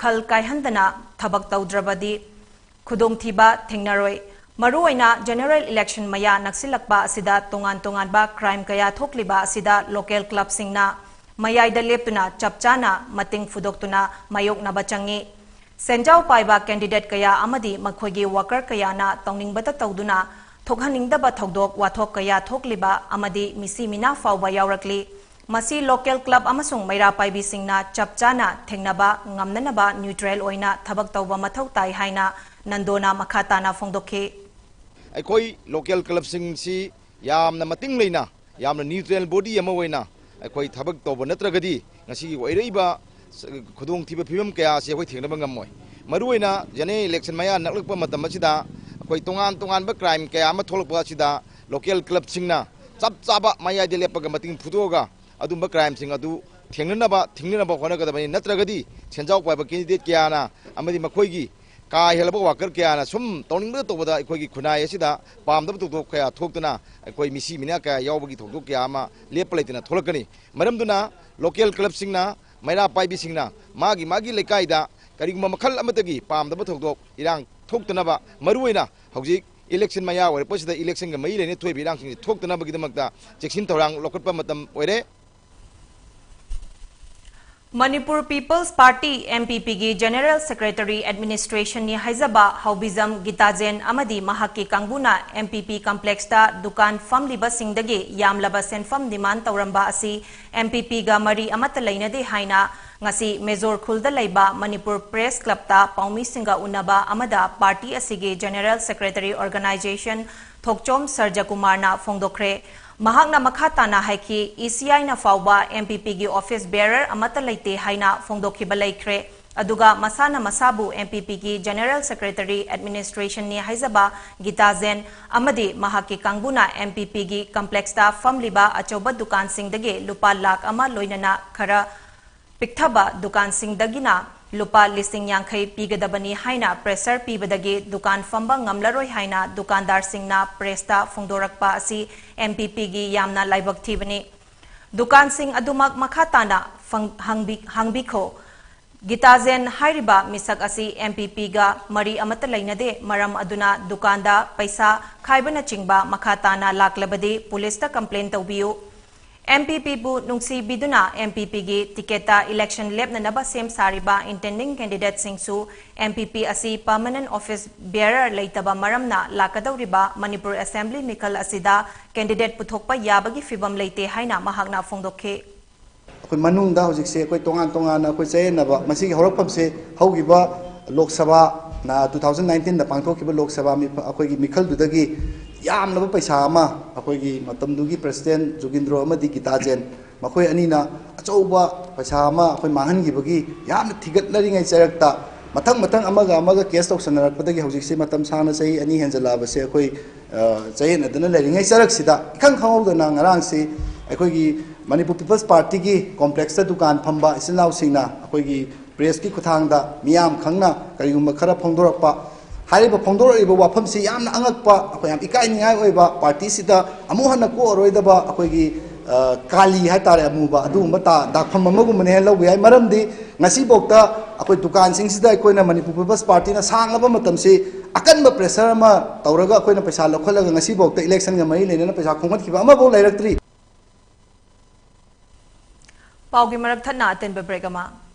ꯈꯜ ꯀꯥꯏꯍꯟꯗꯅ ꯊꯕꯛ ꯇꯧꯗ꯭ꯔꯕꯗꯤ ꯈꯨꯗꯣꯡꯊꯤꯕ ꯊꯦꯡꯅꯔꯣꯏ꯫ ꯃꯔꯨꯑꯣꯏꯅ ꯖꯦꯅꯔꯦꯜ ꯏꯂꯦꯛꯁꯟ ꯃꯌꯥ ꯅꯛꯁꯤꯜꯂꯛꯄ ꯑꯁꯤꯗ ꯇꯣꯉꯥꯟ ꯇꯣꯉꯥꯟꯕ ꯀ꯭ꯔꯥꯏꯝ ꯀꯌꯥ ꯊꯣꯛꯂꯤꯕ ꯑꯁꯤꯗ ꯂꯣꯀꯦꯜ ꯀ꯭ꯂꯕꯁꯤꯡꯅ ꯃꯌꯥꯏꯗ ꯂꯦꯞꯇꯨꯅ ꯆꯞ ꯆꯥꯅ ꯃꯇꯦꯡ ꯐꯨꯗꯣꯛꯇꯨꯅ ꯃꯥꯌꯣꯛꯅꯕ ꯆꯪꯏ꯫ ꯁꯦꯟꯖꯥꯎ ꯄꯥꯏꯕ ꯀꯦꯟꯗꯤꯗꯦꯠ ꯀꯌꯥ ꯑꯃꯗꯤ ꯃꯈꯣꯏꯒꯤ ꯋꯥꯀꯔ ꯀꯌꯥꯅ ꯇꯧꯅꯤꯡꯕꯇ ꯇꯧꯗꯨꯅ ꯊꯣꯛꯍꯟꯅꯤꯡꯗꯕ ꯊꯧꯗꯣꯛ ꯋꯥꯊꯣꯛ ꯀꯌꯥ ꯊꯣꯛꯂꯤꯕ ꯑꯃꯗꯤ ꯃꯤꯁꯤ ꯃꯤꯅꯥ ꯐꯥꯎꯕ ꯌꯥꯎꯔꯛꯂꯤ꯫ ꯃꯁꯤ ꯂꯣꯀꯦꯜ ꯀ꯭ꯂꯕ ꯑꯃꯁꯨꯡ ꯃꯩꯔꯥ ꯄꯥꯏꯕꯤꯁꯤꯡꯅ ꯆꯞ ꯆꯥꯅ ꯊꯦꯡꯅꯕ ꯉꯝꯅꯅꯕ ꯅ꯭ꯌꯨꯇ꯭ꯔꯦꯜ ꯑꯣꯏꯅ ꯊꯕꯛ ꯇꯧꯕ ꯃꯊꯧ ꯇꯥꯏ ꯍꯥꯏꯅ ꯅꯟꯗꯣꯅ ꯃꯈꯥ ꯇꯥꯅ ꯐꯣꯡꯗꯣꯛꯈꯤ꯫ ꯑꯩꯈꯣꯏ ꯂꯣꯀꯦꯜ ꯀ꯭ꯂꯕꯁꯤꯡꯁꯤ ꯌꯥꯝꯅ ꯃꯇꯤꯡ ꯂꯩꯅ, ꯌꯥꯝꯅ ꯅ꯭ꯌꯨꯇ꯭ꯔꯦꯜ ꯕꯣꯗꯤ ꯑꯃ ꯑꯣꯏꯅ ꯑꯩꯈꯣꯏ ꯊꯕꯛ ꯇꯧꯕ ꯅꯠꯇ꯭ꯔꯒꯗꯤ ꯉꯁꯤꯒꯤ ꯑꯣꯏꯔꯛꯏꯕ ꯈꯨꯗꯣꯡꯊꯤꯕ ꯐꯤꯕꯝ ꯀꯌꯥ ꯑꯁꯤ ꯑꯩꯈꯣꯏ ꯊꯦꯡꯅꯕ ꯉꯝꯃꯣꯏ꯫ ꯃꯔꯨꯑꯣꯏꯅ general election ꯃꯌꯥ ꯅꯛꯂꯛꯄ ꯃꯇꯝ ꯑꯁꯤꯗ ꯑꯩꯈꯣꯏ ꯇꯣꯉꯥꯟ ꯇꯣꯉꯥꯟꯕ crime ꯀꯌꯥ ꯑꯃ ꯊꯣꯛꯂꯛꯄ ꯑꯁꯤꯗ local clubꯁꯤꯡꯅ ꯆꯞ ꯆꯥꯕ ꯃꯌꯥꯏꯗ ꯂꯦꯞꯄꯒ ꯃꯇꯤꯡ ꯐꯨꯗꯣꯛꯑꯒ ꯑꯗꯨꯝꯕ crimeꯁꯤꯡ ꯑꯗꯨ ꯊꯦꯡꯅꯅꯕ, ꯊꯤꯡꯅꯅꯕ ꯍꯣꯠꯅꯒꯗꯕꯅꯤ꯫ ꯅꯠꯇ꯭ꯔꯒꯗꯤ ꯁꯦꯟꯖꯥꯎ ꯄꯥꯏꯕ candidate ꯀꯌꯥꯅ ꯑꯃꯗꯤ ꯃꯈꯣꯏꯒꯤ ꯀꯥ ꯍꯦꯜꯂꯕ worker ꯀꯌꯥꯅ ꯁꯨꯝ ꯇꯧꯅꯤꯡꯕꯗ ꯇꯧꯕꯗ ꯑꯩꯈꯣꯏꯒꯤ ꯈꯨꯟꯅꯥꯏ ꯑꯁꯤꯗ ꯄꯥꯝꯗꯕ ꯊꯧꯗꯣꯛ ꯀꯌꯥ ꯊꯣꯛꯇꯨꯅ ꯑꯩꯈꯣꯏ ꯃꯤꯁꯤ ꯃꯤꯅꯥ ꯀꯌꯥ ꯌꯥꯎꯕꯒꯤ ꯊꯧꯗꯣꯛ ꯀꯌꯥ ꯑꯃ ꯂꯦꯞꯄ ꯂꯩꯇꯅ ꯊꯣꯛꯂꯛꯀꯅꯤ꯫ ꯃꯔꯝꯗꯨꯅ local clubꯁꯤꯡꯅ, ꯃꯩꯔꯥ ꯄꯥꯏꯕꯤꯁꯤꯡꯅ ꯃꯥꯒꯤ ꯃꯥꯒꯤ ꯂꯩꯀꯥꯏꯗ ꯀꯔꯤꯒꯨꯝꯕ ꯃꯈꯜ ꯑꯃꯠꯇꯒꯤ ꯄꯥꯝꯗꯕ ꯊꯧꯗꯣꯛ ꯏꯔꯥꯡ ꯊꯣꯛꯇꯅꯕ, ꯃꯔꯨꯑꯣꯏꯅ ꯍꯧꯖꯤꯛ election ꯃꯌꯥ ꯑꯣꯏꯔꯛꯄꯁꯤꯗ electionꯒ ꯃꯔꯤ ꯂꯩꯅ ꯊꯣꯛꯏꯕ ꯏꯔꯥꯡꯁꯤꯡꯁꯤ ꯊꯣꯛꯇꯅꯕꯒꯤꯗꯃꯛꯇ ꯆꯦꯛꯁꯤꯟ ꯊꯧꯔꯥꯡ ꯂꯧꯈꯠꯄ ꯃꯇꯝ ꯑꯣꯏꯔꯦ꯫ Manipur People's Party, MPPꯒꯤ General Secretary Administrationꯅꯤ ꯍꯥꯏꯖꯕ ꯍꯥꯎꯕꯤꯖꯝ ꯒꯤꯇꯥꯖꯦꯟ ꯑꯃꯗꯤ ꯃꯍꯥꯛꯀꯤ ꯀꯥꯡꯕꯨꯅ MPP complexꯇ ꯗꯨꯀꯥꯟ ꯐꯝꯂꯤꯕꯁꯤꯡꯗꯒꯤ ꯌꯥꯝꯂꯕ ꯁꯦꯟꯐꯝ demand ꯇꯧꯔꯝꯕ ꯑꯁꯤ MPPꯒ ꯃꯔꯤ ꯑꯃꯠꯇ ꯂꯩꯅꯗꯦ ꯍꯥꯏꯅ ꯉꯁꯤ ꯃꯦꯖꯣꯔ ꯈꯨꯜꯗ ꯂꯩꯕ Manipur Press Clubꯇ ꯄꯥꯎꯃꯤꯁꯤꯡꯒ ꯎꯅꯕ ꯑꯃꯗ party ꯑꯁꯤꯒꯤ General Secretary Organization ꯊꯣꯛꯆꯣꯝ ꯁꯔꯖꯀꯨꯃꯥꯔꯅ ꯐꯣꯡꯗꯣꯛꯈ꯭ꯔꯦ꯫ ꯃꯍꯥꯛꯅ ꯃꯈꯥ ꯇꯥꯅ ꯍꯥꯏꯈꯤ, ECIꯅ ꯐꯥꯎꯕ MPPꯒꯤ office bearer ꯑꯃꯠꯇ ꯂꯩꯇꯦ ꯍꯥꯏꯅ ꯐꯣꯡꯗꯣꯛꯈꯤꯕ ꯂꯩꯈ꯭ꯔꯦ꯫ ꯑꯗꯨꯒ ꯃꯁꯥꯅ ꯃꯁꯥꯕꯨ MPPꯒꯤ General Secretary Administrationꯅꯤ ꯍꯥꯏꯖꯕ ꯒꯤꯇꯥꯖꯦꯟ ꯑꯃꯗꯤ ꯃꯍꯥꯛꯀꯤ ꯀꯥꯡꯕꯨꯅ MPPꯒꯤ complexꯇ ꯐꯝꯂꯤꯕ ꯑꯆꯧꯕ ꯗꯨꯀꯥꯟꯁꯤꯡꯗꯒꯤ ꯂꯨꯄꯥ ꯂꯥꯈ ꯑꯃ ꯂꯣꯏꯅꯅ ꯈꯔ ꯄꯤꯛꯊꯕ ꯗꯨꯀꯥꯟꯁꯤꯡꯗꯒꯤꯅ ꯂꯨꯄꯥ ꯂꯤꯁꯤꯡ ꯌꯥꯡꯈꯩ ꯄꯤꯒꯗꯕꯅꯤ ꯍꯥꯏꯅ pressure ꯄꯤꯕꯗꯒꯤ ꯗꯨꯀꯥꯟ ꯐꯝꯕ ꯉꯝꯂꯔꯣꯏ ꯍꯥꯏꯅ ꯗꯨꯀꯥꯟꯗꯥꯔꯁꯤꯡꯅ pressꯇ ꯐꯣꯡꯗꯣꯔꯛꯄ ꯑꯁꯤ MPPꯒꯤ ꯌꯥꯝꯅ ꯂꯥꯏꯕꯛ ꯊꯤꯕꯅꯤ꯫ ꯗꯨꯀꯥꯟꯁꯤꯡ ꯑꯗꯨꯃꯛ ꯃꯈꯥ ꯇꯥꯅ ꯐꯪ-, ꯍꯪꯕꯤ-, ꯍꯪꯕꯤꯈꯣ꯫ ꯒꯤꯇꯥꯖꯦꯟ ꯍꯥꯏꯔꯤꯕ ꯃꯤꯁꯛ ꯑꯁꯤ MPPꯒ ꯃꯔꯤ ꯑꯃꯠꯇ ꯂꯩꯅꯗꯦ, ꯃꯔꯝ ꯑꯗꯨꯅ ꯗꯨꯀꯥꯟꯗ ꯄꯩꯁꯥ ꯈꯥꯏꯕꯅꯆꯤꯡꯕ ꯃꯈꯥ ꯇꯥꯅ ꯂꯥꯛꯂꯕꯗꯤ ꯄꯨꯂꯤꯁꯇ complain ꯇꯧꯕꯤꯌꯨ꯫ MPPꯕꯨ ꯅꯨꯡꯁꯤꯕꯤꯗꯨꯅ MPPꯒꯤ ticketꯇ election ꯂꯦꯞꯅꯅꯕ ꯁꯦꯝ ꯁꯥꯔꯤꯕ intending candidateꯁꯤꯡꯁꯨ MPP ꯑꯁꯤ permanent office bearer ꯂꯩꯇꯕ ꯃꯔꯝꯅ ꯂꯥꯛꯀꯗꯧꯔꯤꯕ ꯃꯅꯤꯄꯨꯔ assembly ꯃꯤꯈꯜ ꯑꯁꯤꯗ candidate ꯄꯨꯊꯣꯛꯄ ꯌꯥꯕꯒꯤ ꯐꯤꯚꯝ ꯂꯩꯇꯦ ꯍꯥꯏꯅ ꯃꯍꯥꯛꯅ ꯐꯣꯡꯗꯣꯛꯈꯤ꯫ ꯑꯩꯈꯣꯏ ꯃꯅꯨꯡꯗ ꯍꯧꯖꯤꯛꯁꯦ ꯑꯩꯈꯣꯏ ꯇꯣꯉꯥꯟ ꯇꯣꯉꯥꯟꯅ ꯑꯩꯈꯣꯏ ꯆꯌꯦꯠꯅꯕ, ꯃꯁꯤꯒꯤ ꯍꯧꯔꯛꯐꯝꯁꯦ ꯍꯧꯈꯤꯕ ꯂꯣꯛ ꯁꯚꯥ, two thousand nineteenꯗ ꯄꯥꯡꯊꯣꯛꯈꯤꯕ ꯂꯣꯛ ꯁꯚꯥ ꯃꯤꯐ-, ꯑꯩꯈꯣꯏꯒꯤ ꯃꯤꯈꯜꯗꯨꯗꯒꯤ ꯌꯥꯝꯂꯕ ꯄꯩꯁꯥ ꯑꯃ ꯑꯩꯈꯣꯏꯒꯤ ꯃꯇꯝꯗꯨꯒꯤ ꯄ꯭ꯔꯁꯤꯗꯦꯟ ꯖꯨꯒꯤꯟꯗ꯭ꯔꯣ ꯑꯃꯗꯤ ꯒꯤꯇꯥꯖꯦꯟ, ꯃꯈꯣꯏ ꯑꯅꯤꯅ ꯑꯆꯧꯕ ꯄꯩꯁꯥ ꯑꯃ ꯑꯩꯈꯣꯏ ꯃꯥꯡꯍꯟꯈꯤꯕꯒꯤ ꯌꯥꯝꯅ ꯊꯤꯒꯠꯅꯔꯤꯉꯩ ꯆꯩꯔꯛꯇ ꯃꯊꯪ ꯃꯊꯪ ꯑꯃꯒ ꯑꯃꯒ ꯀꯦꯁ ꯇꯧꯁꯟꯅꯔꯛꯄꯗꯒꯤ ꯍꯧꯖꯤꯛꯁꯦ ꯃꯇꯝ ꯁꯥꯡꯅ ꯆꯍꯤ ꯑꯅꯤ ꯍꯦꯟꯖꯜꯂꯛꯑꯕꯁꯦ ꯑꯩꯈꯣꯏ, ꯑ, ꯆꯌꯦꯠꯅꯗꯅ ꯂꯩꯔꯤꯉꯩ ꯆꯔꯛꯁꯤꯗ ꯏꯈꯪ ꯈꯪꯍꯧꯗꯅ ꯉꯔꯥꯡꯁꯤ ꯑꯩꯈꯣꯏꯒꯤ ꯃꯅꯤꯄꯨꯔ ꯄꯤꯄꯜꯁ ꯄꯥꯔꯇꯤꯒꯤ ꯀꯣꯝꯄ꯭ꯂꯦꯛꯁꯇ ꯗꯨꯀꯥꯟ ꯐꯝꯕ ꯏꯆꯤꯜ ꯏꯅꯥꯎꯁꯤꯡꯅ ꯑꯩꯈꯣꯏꯒꯤ ꯄ꯭ꯔꯦꯁꯀꯤ ꯈꯨꯠꯊꯥꯡꯗ ꯃꯤꯌꯥꯝ ꯈꯪꯅ ꯀꯔꯤꯒꯨꯝꯕ ꯈꯔ ꯐꯣꯡꯗꯣꯔꯛꯄ, ꯍꯥꯏꯔꯤꯕ ꯐꯣꯡꯗꯣꯔꯛꯂꯤꯕ ꯋꯥꯐꯝꯁꯤ ꯌꯥꯝꯅ ꯑꯉꯛꯄ, ꯑꯩꯈꯣꯏ ꯌꯥꯝ ꯏꯀꯥꯏꯅꯤꯡꯉꯥꯏ ꯑꯣꯏꯕ, ꯄꯥꯔꯇꯤꯁꯤꯗ ꯑꯃꯨꯛ ꯍꯟꯅ ꯀꯣꯛꯑꯔꯣꯏꯗꯕ ꯑꯩꯈꯣꯏꯒꯤ, ꯑ, ꯀꯥꯂꯤ ꯍꯥꯏꯇꯥꯔꯦ, ꯑꯃꯨꯕ ꯑꯗꯨꯒꯨꯝꯕ ꯇꯥ-, ꯗꯥꯛꯐꯝ ꯑꯃꯒꯨꯝꯕꯅꯦ ꯍꯥꯏꯅ ꯂꯧꯕ ꯌꯥꯏ꯫ ꯃꯔꯝꯗꯤ ꯉꯁꯤꯐꯥꯎꯗ ꯑꯩꯈꯣꯏ ꯗꯨꯀꯥꯟꯁꯤꯡꯁꯤꯗ ꯑꯩꯈꯣꯏꯅ ꯃꯅꯤꯄꯨꯔ ꯄꯤꯄꯜꯁ ꯄꯥꯔꯇꯤꯅ ꯁꯥꯡꯂꯕ ꯃꯇꯝꯁꯤ ꯑꯀꯟꯕ ꯄ꯭ꯔꯦꯁꯔ ꯑꯃ ꯇꯧꯔꯒ ꯑꯩꯈꯣꯏꯅ ꯄꯩꯁꯥ ꯂꯧꯈꯠꯂꯒ ꯉꯁꯤꯐꯥꯎꯗ ꯏꯂꯦꯛꯁꯟꯒ ꯃꯔꯤ ꯂꯩꯅꯅ ꯄꯩꯁꯥ ꯈꯣꯝꯒꯠꯈꯤꯕ ꯑꯃꯐꯥꯎ ꯂꯩꯔꯛꯇ꯭ꯔꯤ꯫ ꯄꯥꯎꯒꯤ ꯃꯔꯛ ꯊꯠꯅ ꯑꯇꯦꯟꯕ ꯕ꯭ꯔꯦꯛ ꯑꯃ꯫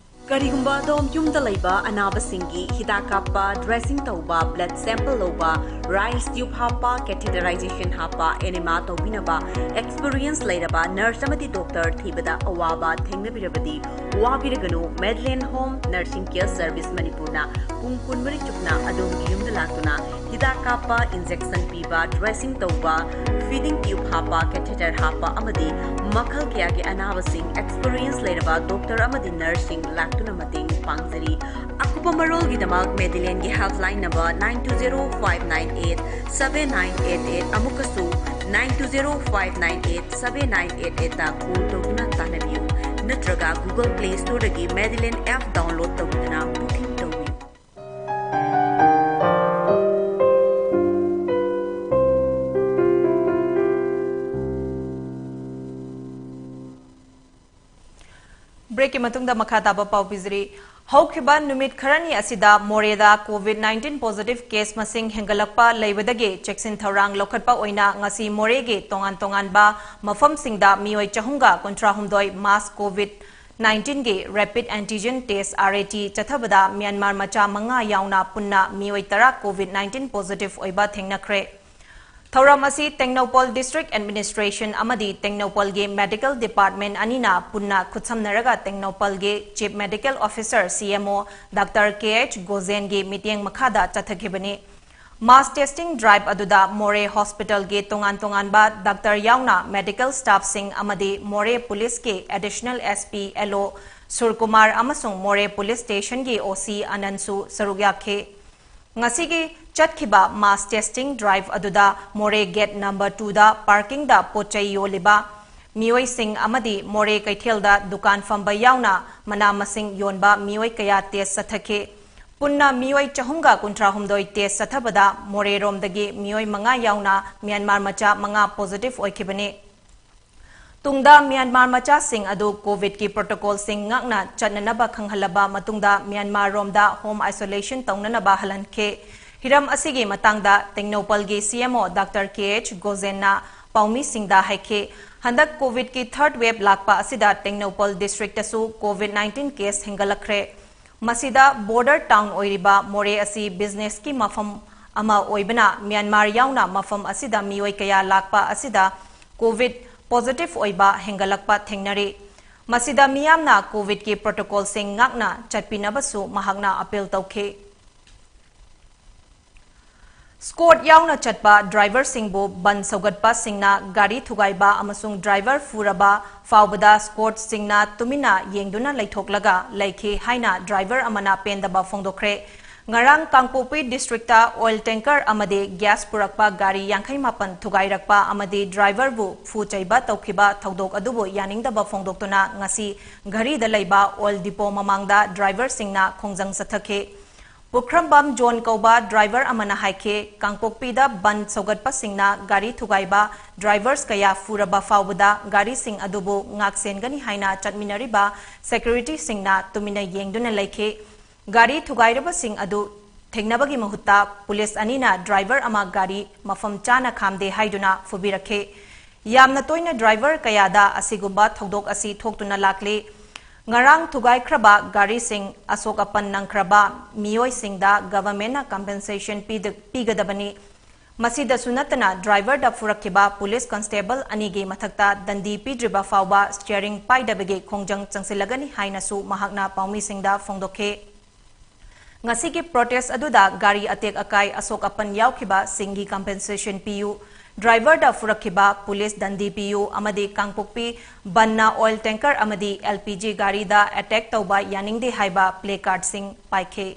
ꯀꯔꯤꯒꯨꯝꯕ ꯑꯗꯣꯝ ꯌꯨꯝꯗ ꯂꯩꯕ ꯑꯅꯥꯕꯁꯤꯡꯒꯤ ꯍꯤꯗꯥꯛ ꯀꯥꯞꯄ, ꯗ꯭ꯔꯦꯁꯤꯡ ꯇꯧꯕ, ꯕ꯭ꯂꯗ ꯁꯦꯝꯄꯜ ꯂꯧꯕ, ꯔꯥꯏꯁ ꯇ꯭ꯌꯨꯕ ꯍꯥꯞꯄ, ꯀꯦꯊꯦꯇꯔꯥꯏꯖꯦꯁꯟ ꯍꯥꯞꯄ, ꯑꯦꯅꯦꯃꯥ ꯇꯧꯕꯤꯅꯕ ꯑꯦꯛꯁꯄꯤꯔꯤꯌꯦꯟꯁ ꯂꯩꯔꯕ ꯅꯔꯁ ꯑꯃꯗꯤ ꯗꯣꯛꯇꯔ ꯊꯤꯕꯗ ꯑꯋꯥꯕ ꯊꯦꯡꯅꯕꯤꯔꯕꯗꯤ, ꯋꯥꯕꯤꯔꯒꯅꯨ꯫ ꯃꯦꯗꯂꯦꯟ ꯍꯣꯝ ꯅꯔꯁꯤꯡ ꯀꯦꯌꯔ ꯁꯔꯚꯤꯁ ꯃꯅꯤꯄꯨꯔꯅ ꯄꯨꯡ ꯀꯨꯟꯃꯔꯤ ꯆꯨꯞꯅ ꯑꯗꯣꯝꯒꯤ ꯌꯨꯝꯗ ꯂꯥꯛꯇꯨꯅ ꯍꯤꯗꯥꯛ ꯀꯥꯞꯄ, ꯏꯟꯖꯦꯛꯁꯟ ꯄꯤꯕ, ꯗ꯭ꯔꯦꯁꯤꯡ ꯇꯧꯕ, ꯐꯤꯗꯤꯡ ꯇ꯭ꯌꯨꯕ ꯍꯥꯞꯄ, ꯀꯦꯊꯦꯇꯔ ꯍꯥꯞꯄ ꯑꯃꯗꯤ ꯃꯈꯜ ꯀꯌꯥꯒꯤ ꯑꯅꯥꯕꯁꯤꯡ ꯑꯦꯛꯁꯄꯤꯔꯤꯌꯦꯟꯁ ꯂꯩꯔꯕ ꯗꯣꯛꯇꯔ ꯑꯃꯗꯤ ꯅꯔꯁꯁꯤꯡ ꯂꯥꯛꯇꯨꯅ ꯃꯇꯦꯡ ꯄꯥꯡꯖꯔꯤ꯫ ꯑꯀꯨꯞꯄ ꯃꯔꯣꯜꯒꯤꯗꯃꯛ ꯃꯦꯗꯤꯂꯦꯟꯒꯤ helpline number nine two zero five nine eight seven nine eight eight ꯑꯃꯨꯛꯀꯁꯨ nine two zero five nine eight seven nine eight eight ꯇ ꯀꯣꯜ ꯇꯧꯗꯨꯅ ꯇꯥꯟꯅꯕꯤꯌꯨ, ꯅꯠꯇ꯭ꯔꯒ Google Play Store ꯗꯒꯤ ꯃꯦꯗꯤꯂꯦꯟ ꯑꯦꯞ ꯗꯥꯎꯟꯂꯣꯗ ꯇꯧꯗꯨꯅ ꯕꯨꯀꯤꯡ ꯇꯧꯕꯤꯌꯨ꯫ ꯕ꯭ꯔꯦꯛꯀꯤ ꯃꯇꯨꯡꯗ ꯃꯈꯥ ꯇꯥꯕ ꯄꯥꯎ ꯄꯤꯖꯔꯤ꯫ ꯍꯧꯈꯤꯕ ꯅꯨꯃꯤꯠ ꯈꯔꯅꯤ ꯑꯁꯤꯗ ꯃꯣꯔꯦꯗ ꯀꯣꯚꯤꯗ nineteen positive case ꯃꯁꯤꯡ ꯍꯦꯟꯒꯠꯂꯛꯄ ꯂꯩꯕꯗꯒꯤ ꯆꯦꯛꯁꯤꯟ ꯊꯧꯔꯥꯡ ꯂꯧꯈꯠꯄ ꯑꯣꯏꯅ ꯉꯁꯤ ꯃꯣꯔꯦꯒꯤ ꯇꯣꯉꯥꯟ ꯇꯣꯉꯥꯟꯕ ꯃꯐꯝꯁꯤꯡꯗ ꯃꯤꯑꯣꯏ ꯆꯍꯨꯝꯒ ꯀꯨꯟꯊ꯭ꯔꯥ ꯍꯨꯝꯗꯣꯏ mass COVID nineteen ꯒꯤ rapid antigen test, RAT, ꯆꯠꯊꯕꯗ ꯃ꯭ꯌꯥꯟꯃꯥꯔ ꯃꯆꯥ ꯃꯉꯥ ꯌꯥꯎꯅ ꯄꯨꯟꯅ ꯃꯤꯑꯣꯏ ꯇꯔꯥ COVID nineteen positive ꯑꯣꯏꯕ ꯊꯦꯡꯅꯈ꯭ꯔꯦ꯫ ꯊꯧꯔꯝ ꯑꯁꯤ ꯇꯦꯡꯅꯧꯄꯜ District Administration ꯑꯃꯗꯤ ꯇꯦꯡꯅꯧꯄꯜꯒꯤ Medical Department ꯑꯅꯤꯅ ꯄꯨꯟꯅ ꯈꯨꯠꯁꯝꯅꯔꯒ ꯇꯦꯡꯅꯧꯄꯜꯒꯤ Chief Medical Officer, CMO, Doctor K H ꯒꯣꯖꯦꯟꯒꯤ ꯃꯤꯠꯌꯦꯡ ꯃꯈꯥꯗ ꯆꯠꯊꯈꯤꯕꯅꯤ꯫ Mass testing drive ꯑꯗꯨꯗ ꯃꯣꯔꯦ ꯍꯣꯁꯄꯤꯇꯥꯜꯒꯤ ꯇꯣꯉꯥꯟ ꯇꯣꯉꯥꯟꯕ ꯗꯥꯛꯇꯔ ꯌꯥꯎꯅ ꯃꯦꯗꯤꯀꯦꯜ ꯁ꯭ꯇꯥꯐꯁꯤꯡ ꯑꯃꯗꯤ ꯃꯣꯔꯦ ꯄꯨꯂꯤꯁꯀꯤ ꯑꯦꯗꯤꯁꯅꯦꯜ ꯑꯦꯁ ꯄꯤ ꯑꯦꯜ ꯑꯣ ꯁꯨꯔꯀꯨꯃꯥꯔ ꯑꯃꯁꯨꯡ ꯃꯣꯔꯦ ꯄꯨꯂꯤꯁ ꯁ꯭ꯇꯦꯁꯟꯒꯤ ꯑꯣ ꯁꯤ ꯑꯅꯟꯁꯨ ꯁꯔꯨꯛ ꯌꯥꯈꯤ꯫ ꯉꯁꯤꯒꯤ ꯆꯠꯈꯤꯕ ꯃꯥꯁ ꯇꯦꯁꯇꯤꯡ ꯗ꯭ꯔꯥꯏꯚ ꯑꯗꯨꯗ ꯃꯣꯔꯦ ꯒꯦꯠ ꯅꯝꯕꯔ ꯇꯨꯗ ꯄꯥꯔꯀꯤꯡꯗ ꯄꯣꯠ ꯆꯩ ꯌꯣꯜꯂꯤꯕ ꯃꯤꯑꯣꯏꯁꯤꯡ ꯑꯃꯗꯤ ꯃꯣꯔꯦ ꯀꯩꯊꯦꯜꯗ ꯗꯨꯀꯥꯟ ꯐꯝꯕ ꯌꯥꯎꯅ ꯃꯅꯥ ꯃꯁꯤꯡ ꯌꯣꯟꯕ ꯃꯤꯑꯣꯏ ꯀꯌꯥ ꯇꯦꯁ ꯆꯠꯊꯈꯤ꯫ ꯄꯨꯟꯅ ꯃꯤꯑꯣꯏ ꯆꯍꯨꯝꯒ ꯀꯨꯟꯊ꯭ꯔꯥ ꯍꯨꯝꯗꯣꯏ ꯇꯦꯁ ꯆꯠꯊꯕꯗ ꯃꯣꯔꯦꯔꯣꯝꯗꯒꯤ ꯃꯤꯑꯣꯏ ꯃꯉꯥ ꯌꯥꯎꯅ ꯃ꯭ꯌꯥꯟꯃꯥꯔ ꯃꯆꯥ ꯃꯉꯥ ꯄꯣꯖꯤꯇꯤꯚ ꯑꯣꯏꯈꯤꯕꯅꯤ꯫ ꯇꯨꯡꯗ ꯃ꯭ꯌꯥꯟꯃꯥꯔ ꯃꯆꯥꯁꯤꯡ ꯑꯗꯨ ꯀꯣꯚꯤꯗꯀꯤ ꯄ꯭ꯔꯣꯇꯣꯀꯣꯜꯁꯤꯡ ꯉꯥꯛꯅ ꯆꯠꯅꯅꯕ ꯈꯪꯍꯜꯂꯕ ꯃꯇꯨꯡꯗ ꯃ꯭ꯌꯥꯟꯃꯥꯔꯔꯣꯝꯗ ꯍꯣꯝ ꯑꯥꯏꯁꯣꯂꯦꯁꯟ ꯇꯧꯅꯅꯕ ꯍꯜꯍꯟꯈꯤ꯫ ꯍꯤꯔꯝ ꯑꯁꯤꯒꯤ ꯃꯇꯥꯡꯗ ꯇꯦꯡꯅꯧꯄꯜꯒꯤ ꯁꯤ ꯑꯦꯝ ꯑꯣ ꯗꯥꯛꯇꯔ ꯀꯦ ꯑꯩꯆ ꯒꯣꯖꯦꯟꯅ ꯄꯥꯎꯃꯤꯁꯤꯡꯗ ꯍꯥꯏꯈꯤ꯫ ꯍꯟꯗꯛ ꯀꯣꯚꯤꯗꯀꯤ ꯊꯥꯔꯗ ꯋꯦꯚ ꯂꯥꯛꯄ ꯑꯁꯤꯗ ꯇꯦꯡꯅꯧꯄꯜ ꯗꯤꯁꯇ꯭ꯔꯤꯛꯇꯁꯨ ꯀꯣꯚꯤꯗ ꯅꯥꯏꯟꯇꯤꯟ ꯀꯦꯁ ꯍꯦꯟꯒꯠꯂꯛꯈ꯭ꯔꯦ꯫ ꯃꯁꯤꯗ ꯕꯣꯔꯗꯔ ꯇꯥꯎꯟ ꯑꯣꯏꯔꯤꯕ ꯃꯣꯔꯦ ꯑꯁꯤ ꯕꯤꯖꯤꯅꯦꯁꯀꯤ ꯃꯐꯝ ꯑꯃ ꯑꯣꯏꯕꯅ ꯃ꯭ꯌꯥꯟꯃꯥꯔ ꯌꯥꯎꯅ ꯃꯐꯝ ꯑꯁꯤꯗ ꯃꯤꯑꯣꯏ ꯀꯌꯥ ꯂꯥꯛꯄ ꯑꯁꯤꯗ ꯀꯣꯚꯤꯗ ꯄꯣꯖꯤꯇꯤꯚ ꯑꯣꯏꯕ ꯍꯦꯟꯒꯠꯂꯛꯄ ꯊꯦꯡꯅꯔꯤ꯫ ꯃꯁꯤꯗ ꯃꯤꯌꯥꯝꯅ ꯀꯣꯚꯤꯗꯀꯤ ꯄ꯭ꯔꯣꯇꯣꯀꯣꯜꯁꯤꯡ ꯉꯥꯛꯅ ꯆꯠꯄꯤꯅꯕꯁꯨ ꯃꯍꯥꯛꯅ ꯑꯄꯤꯜ ꯇꯧꯈꯤ꯫ ꯁ꯭ꯀꯣꯠ ꯌꯥꯎꯅ ꯆꯠꯄ ꯗ꯭ꯔꯥꯏꯚꯔꯁꯤꯡꯕꯨ ꯕꯟ ꯁꯧꯒꯠꯄꯁꯤꯡꯅ ꯒꯥꯔꯤ ꯊꯨꯒꯥꯏꯕ ꯑꯃꯁꯨꯡ ꯗ꯭ꯔꯥꯏꯚꯔ ꯐꯨꯔꯕ ꯐꯥꯎꯕꯗ ꯁ꯭ꯀꯣꯠꯁꯤꯡꯅ ꯇꯨꯃꯤꯟꯅ ꯌꯦꯡꯗꯨꯅ ꯂꯩꯊꯣꯛꯂꯒ ꯂꯩꯈꯤ ꯍꯥꯏꯅ ꯗ꯭ꯔꯥꯏꯚꯔ ꯑꯃꯅ ꯄꯦꯟꯗꯕ ꯐꯣꯡꯗꯣꯛꯈ꯭ꯔꯦ꯫ ꯉꯔꯥꯡ ꯀꯥꯡꯄꯣꯛꯄꯤ ꯗꯤꯁꯇ꯭ꯔꯤꯛꯇ ꯑꯣꯏꯜ ꯇꯦꯡꯀꯔ ꯑꯃꯗꯤ ꯒ꯭ꯌꯥꯁ ꯄꯨꯔꯛꯄ ꯒꯥꯔꯤ ꯌꯥꯡꯈꯩ ꯃꯥꯄꯟ ꯊꯨꯒꯥꯏꯔꯛꯄ ꯑꯃꯗꯤ ꯗ꯭ꯔꯥꯏꯚꯔꯕꯨ ꯐꯨ ꯆꯩꯕ ꯇꯧꯈꯤꯕ ꯊꯧꯗꯣꯛ ꯑꯗꯨꯕꯨ ꯌꯥꯅꯤꯡꯗꯕ ꯐꯣꯡꯗꯣꯛꯇꯨꯅ ꯉꯁꯤ ꯘꯔꯤꯗ ꯂꯩꯕ ꯑꯣꯏꯜ ꯗꯤꯄꯣ ꯃꯃꯥꯡꯗ ꯗ꯭ꯔꯥꯏꯚꯔꯁꯤꯡꯅ ꯈꯣꯡꯖꯪ ꯆꯠꯊꯈꯤ꯫ ꯄꯨꯈ꯭ꯔꯝꯕꯝ ꯖꯣꯟ ꯀꯧꯕ ꯗ꯭ꯔꯥꯏꯚꯔ ꯑꯃꯅ ꯍꯥꯏꯈꯤ, ꯀꯥꯡꯄꯣꯛꯄꯤꯗ ꯕꯟ ꯁꯧꯒꯠꯄꯁꯤꯡꯅ ꯒꯥꯔꯤ ꯊꯨꯒꯥꯏꯕ ꯗ꯭ꯔꯥꯏꯚꯔꯁ ꯀꯌꯥ ꯐꯨꯔꯕ ꯐꯥꯎꯕꯗ ꯒꯥꯔꯤꯁꯤꯡ ꯑꯗꯨꯕꯨ ꯉꯥꯛꯁꯦꯟꯒꯅꯤ ꯍꯥꯏꯅ ꯆꯠꯃꯤꯟꯅꯔꯤꯕ ꯁꯦꯀ꯭ꯌꯨꯔꯤꯇꯤꯁꯤꯡꯅ ꯇꯨꯃꯤꯟꯅ ꯌꯦꯡꯗꯨꯅ ꯂꯩꯈꯤ꯫ ꯒꯥꯔꯤ ꯊꯨꯒꯥꯏꯔꯕꯁꯤꯡ ꯑꯗꯨ ꯊꯦꯡꯅꯕꯒꯤ ꯃꯍꯨꯠꯇ ꯄꯨꯂꯤꯁ ꯑꯅꯤꯅ ꯗ꯭ꯔꯥꯏꯚꯔ ꯑꯃ ꯒꯥꯔꯤ ꯃꯐꯝ ꯆꯥꯅ ꯈꯥꯝꯗꯦ ꯍꯥꯏꯗꯨꯅ ꯐꯨꯕꯤꯔꯛꯈꯤ꯫ ꯌꯥꯝꯅ ꯇꯣꯏꯅ ꯗ꯭ꯔꯥꯏꯚꯔ ꯀꯌꯥꯗ ꯑꯁꯤꯒꯨꯝꯕ ꯊꯧꯗꯣꯛ ꯑꯁꯤ ꯊꯣꯛꯇꯨꯅ ꯂꯥꯛꯂꯤ꯫ ꯉꯔꯥꯡ ꯊꯨꯒꯥꯏꯈ꯭ꯔꯕ ꯒꯥꯔꯤꯁꯤꯡ ꯑꯁꯣꯛ ꯑꯄꯟ ꯅꯪꯈ꯭ꯔꯕ ꯃꯤꯑꯣꯏꯁꯤꯡꯗ ꯒꯚꯔꯟꯃꯦꯟꯠꯅ ꯀꯝꯄꯦꯟꯁꯦꯁꯟ ꯄꯤꯗ-, ꯄꯤꯒꯗꯕꯅꯤ꯫ ꯃꯁꯤꯗꯁꯨ ꯅꯠꯇꯅ ꯗ꯭ꯔꯥꯏꯚꯔꯗ ꯐꯨꯔꯛꯈꯤꯕ ꯄꯨꯂꯤꯁ ꯀꯟꯁꯇꯦꯕꯜ ꯑꯅꯤꯒꯤ ꯃꯊꯛꯇ ꯗꯟꯗꯤ ꯄꯤꯗ꯭ꯔꯤꯕ ꯐꯥꯎꯕ ꯁ꯭ꯇꯤꯌꯔꯤꯡ ꯄꯥꯏꯗꯕꯒꯤ ꯈꯣꯡꯖꯪ ꯆꯪꯁꯤꯜꯂꯒꯅꯤ ꯍꯥꯏꯅꯁꯨ ꯃꯍꯥꯛꯅ ꯄꯥꯎꯃꯤꯁꯤꯡꯗ ꯐꯣꯡꯗꯣꯛꯈꯤ꯫ ꯉꯁꯤꯒꯤ ꯄ꯭ꯔꯣꯇꯦꯁ ꯑꯗꯨꯗ ꯒꯥꯔꯤ ꯑꯇꯦꯛ ꯑꯀꯥꯏ, ꯑꯁꯣꯛ ꯑꯄꯟ ꯌꯥꯎꯈꯤꯕꯁꯤꯡꯒꯤ ꯀꯝꯄꯦꯟꯁꯦꯁꯟ ꯄꯤꯌꯨ, ꯗ꯭ꯔꯥꯏꯚꯔꯗ ꯐꯨꯔꯛꯈꯤꯕ ꯄꯨꯂꯤꯁ ꯗꯟꯗꯤ ꯄꯤꯌꯨ ꯑꯃꯗꯤ ꯀꯥꯡꯄꯣꯛꯄꯤ ꯕꯟꯅ ꯑꯣꯏꯜ ꯇꯦꯡꯀꯔ ꯑꯃꯗꯤ ꯑꯦꯜ ꯄꯤ ꯖꯤ ꯒꯥꯔꯤꯗ ꯑꯦꯇꯦꯛ ꯇꯧꯕ ꯌꯥꯅꯤꯡꯗꯦ ꯍꯥꯏꯕ ꯄ꯭ꯂꯦ ꯀꯥꯔꯗꯁꯤꯡ ꯄꯥꯏꯈꯤ꯫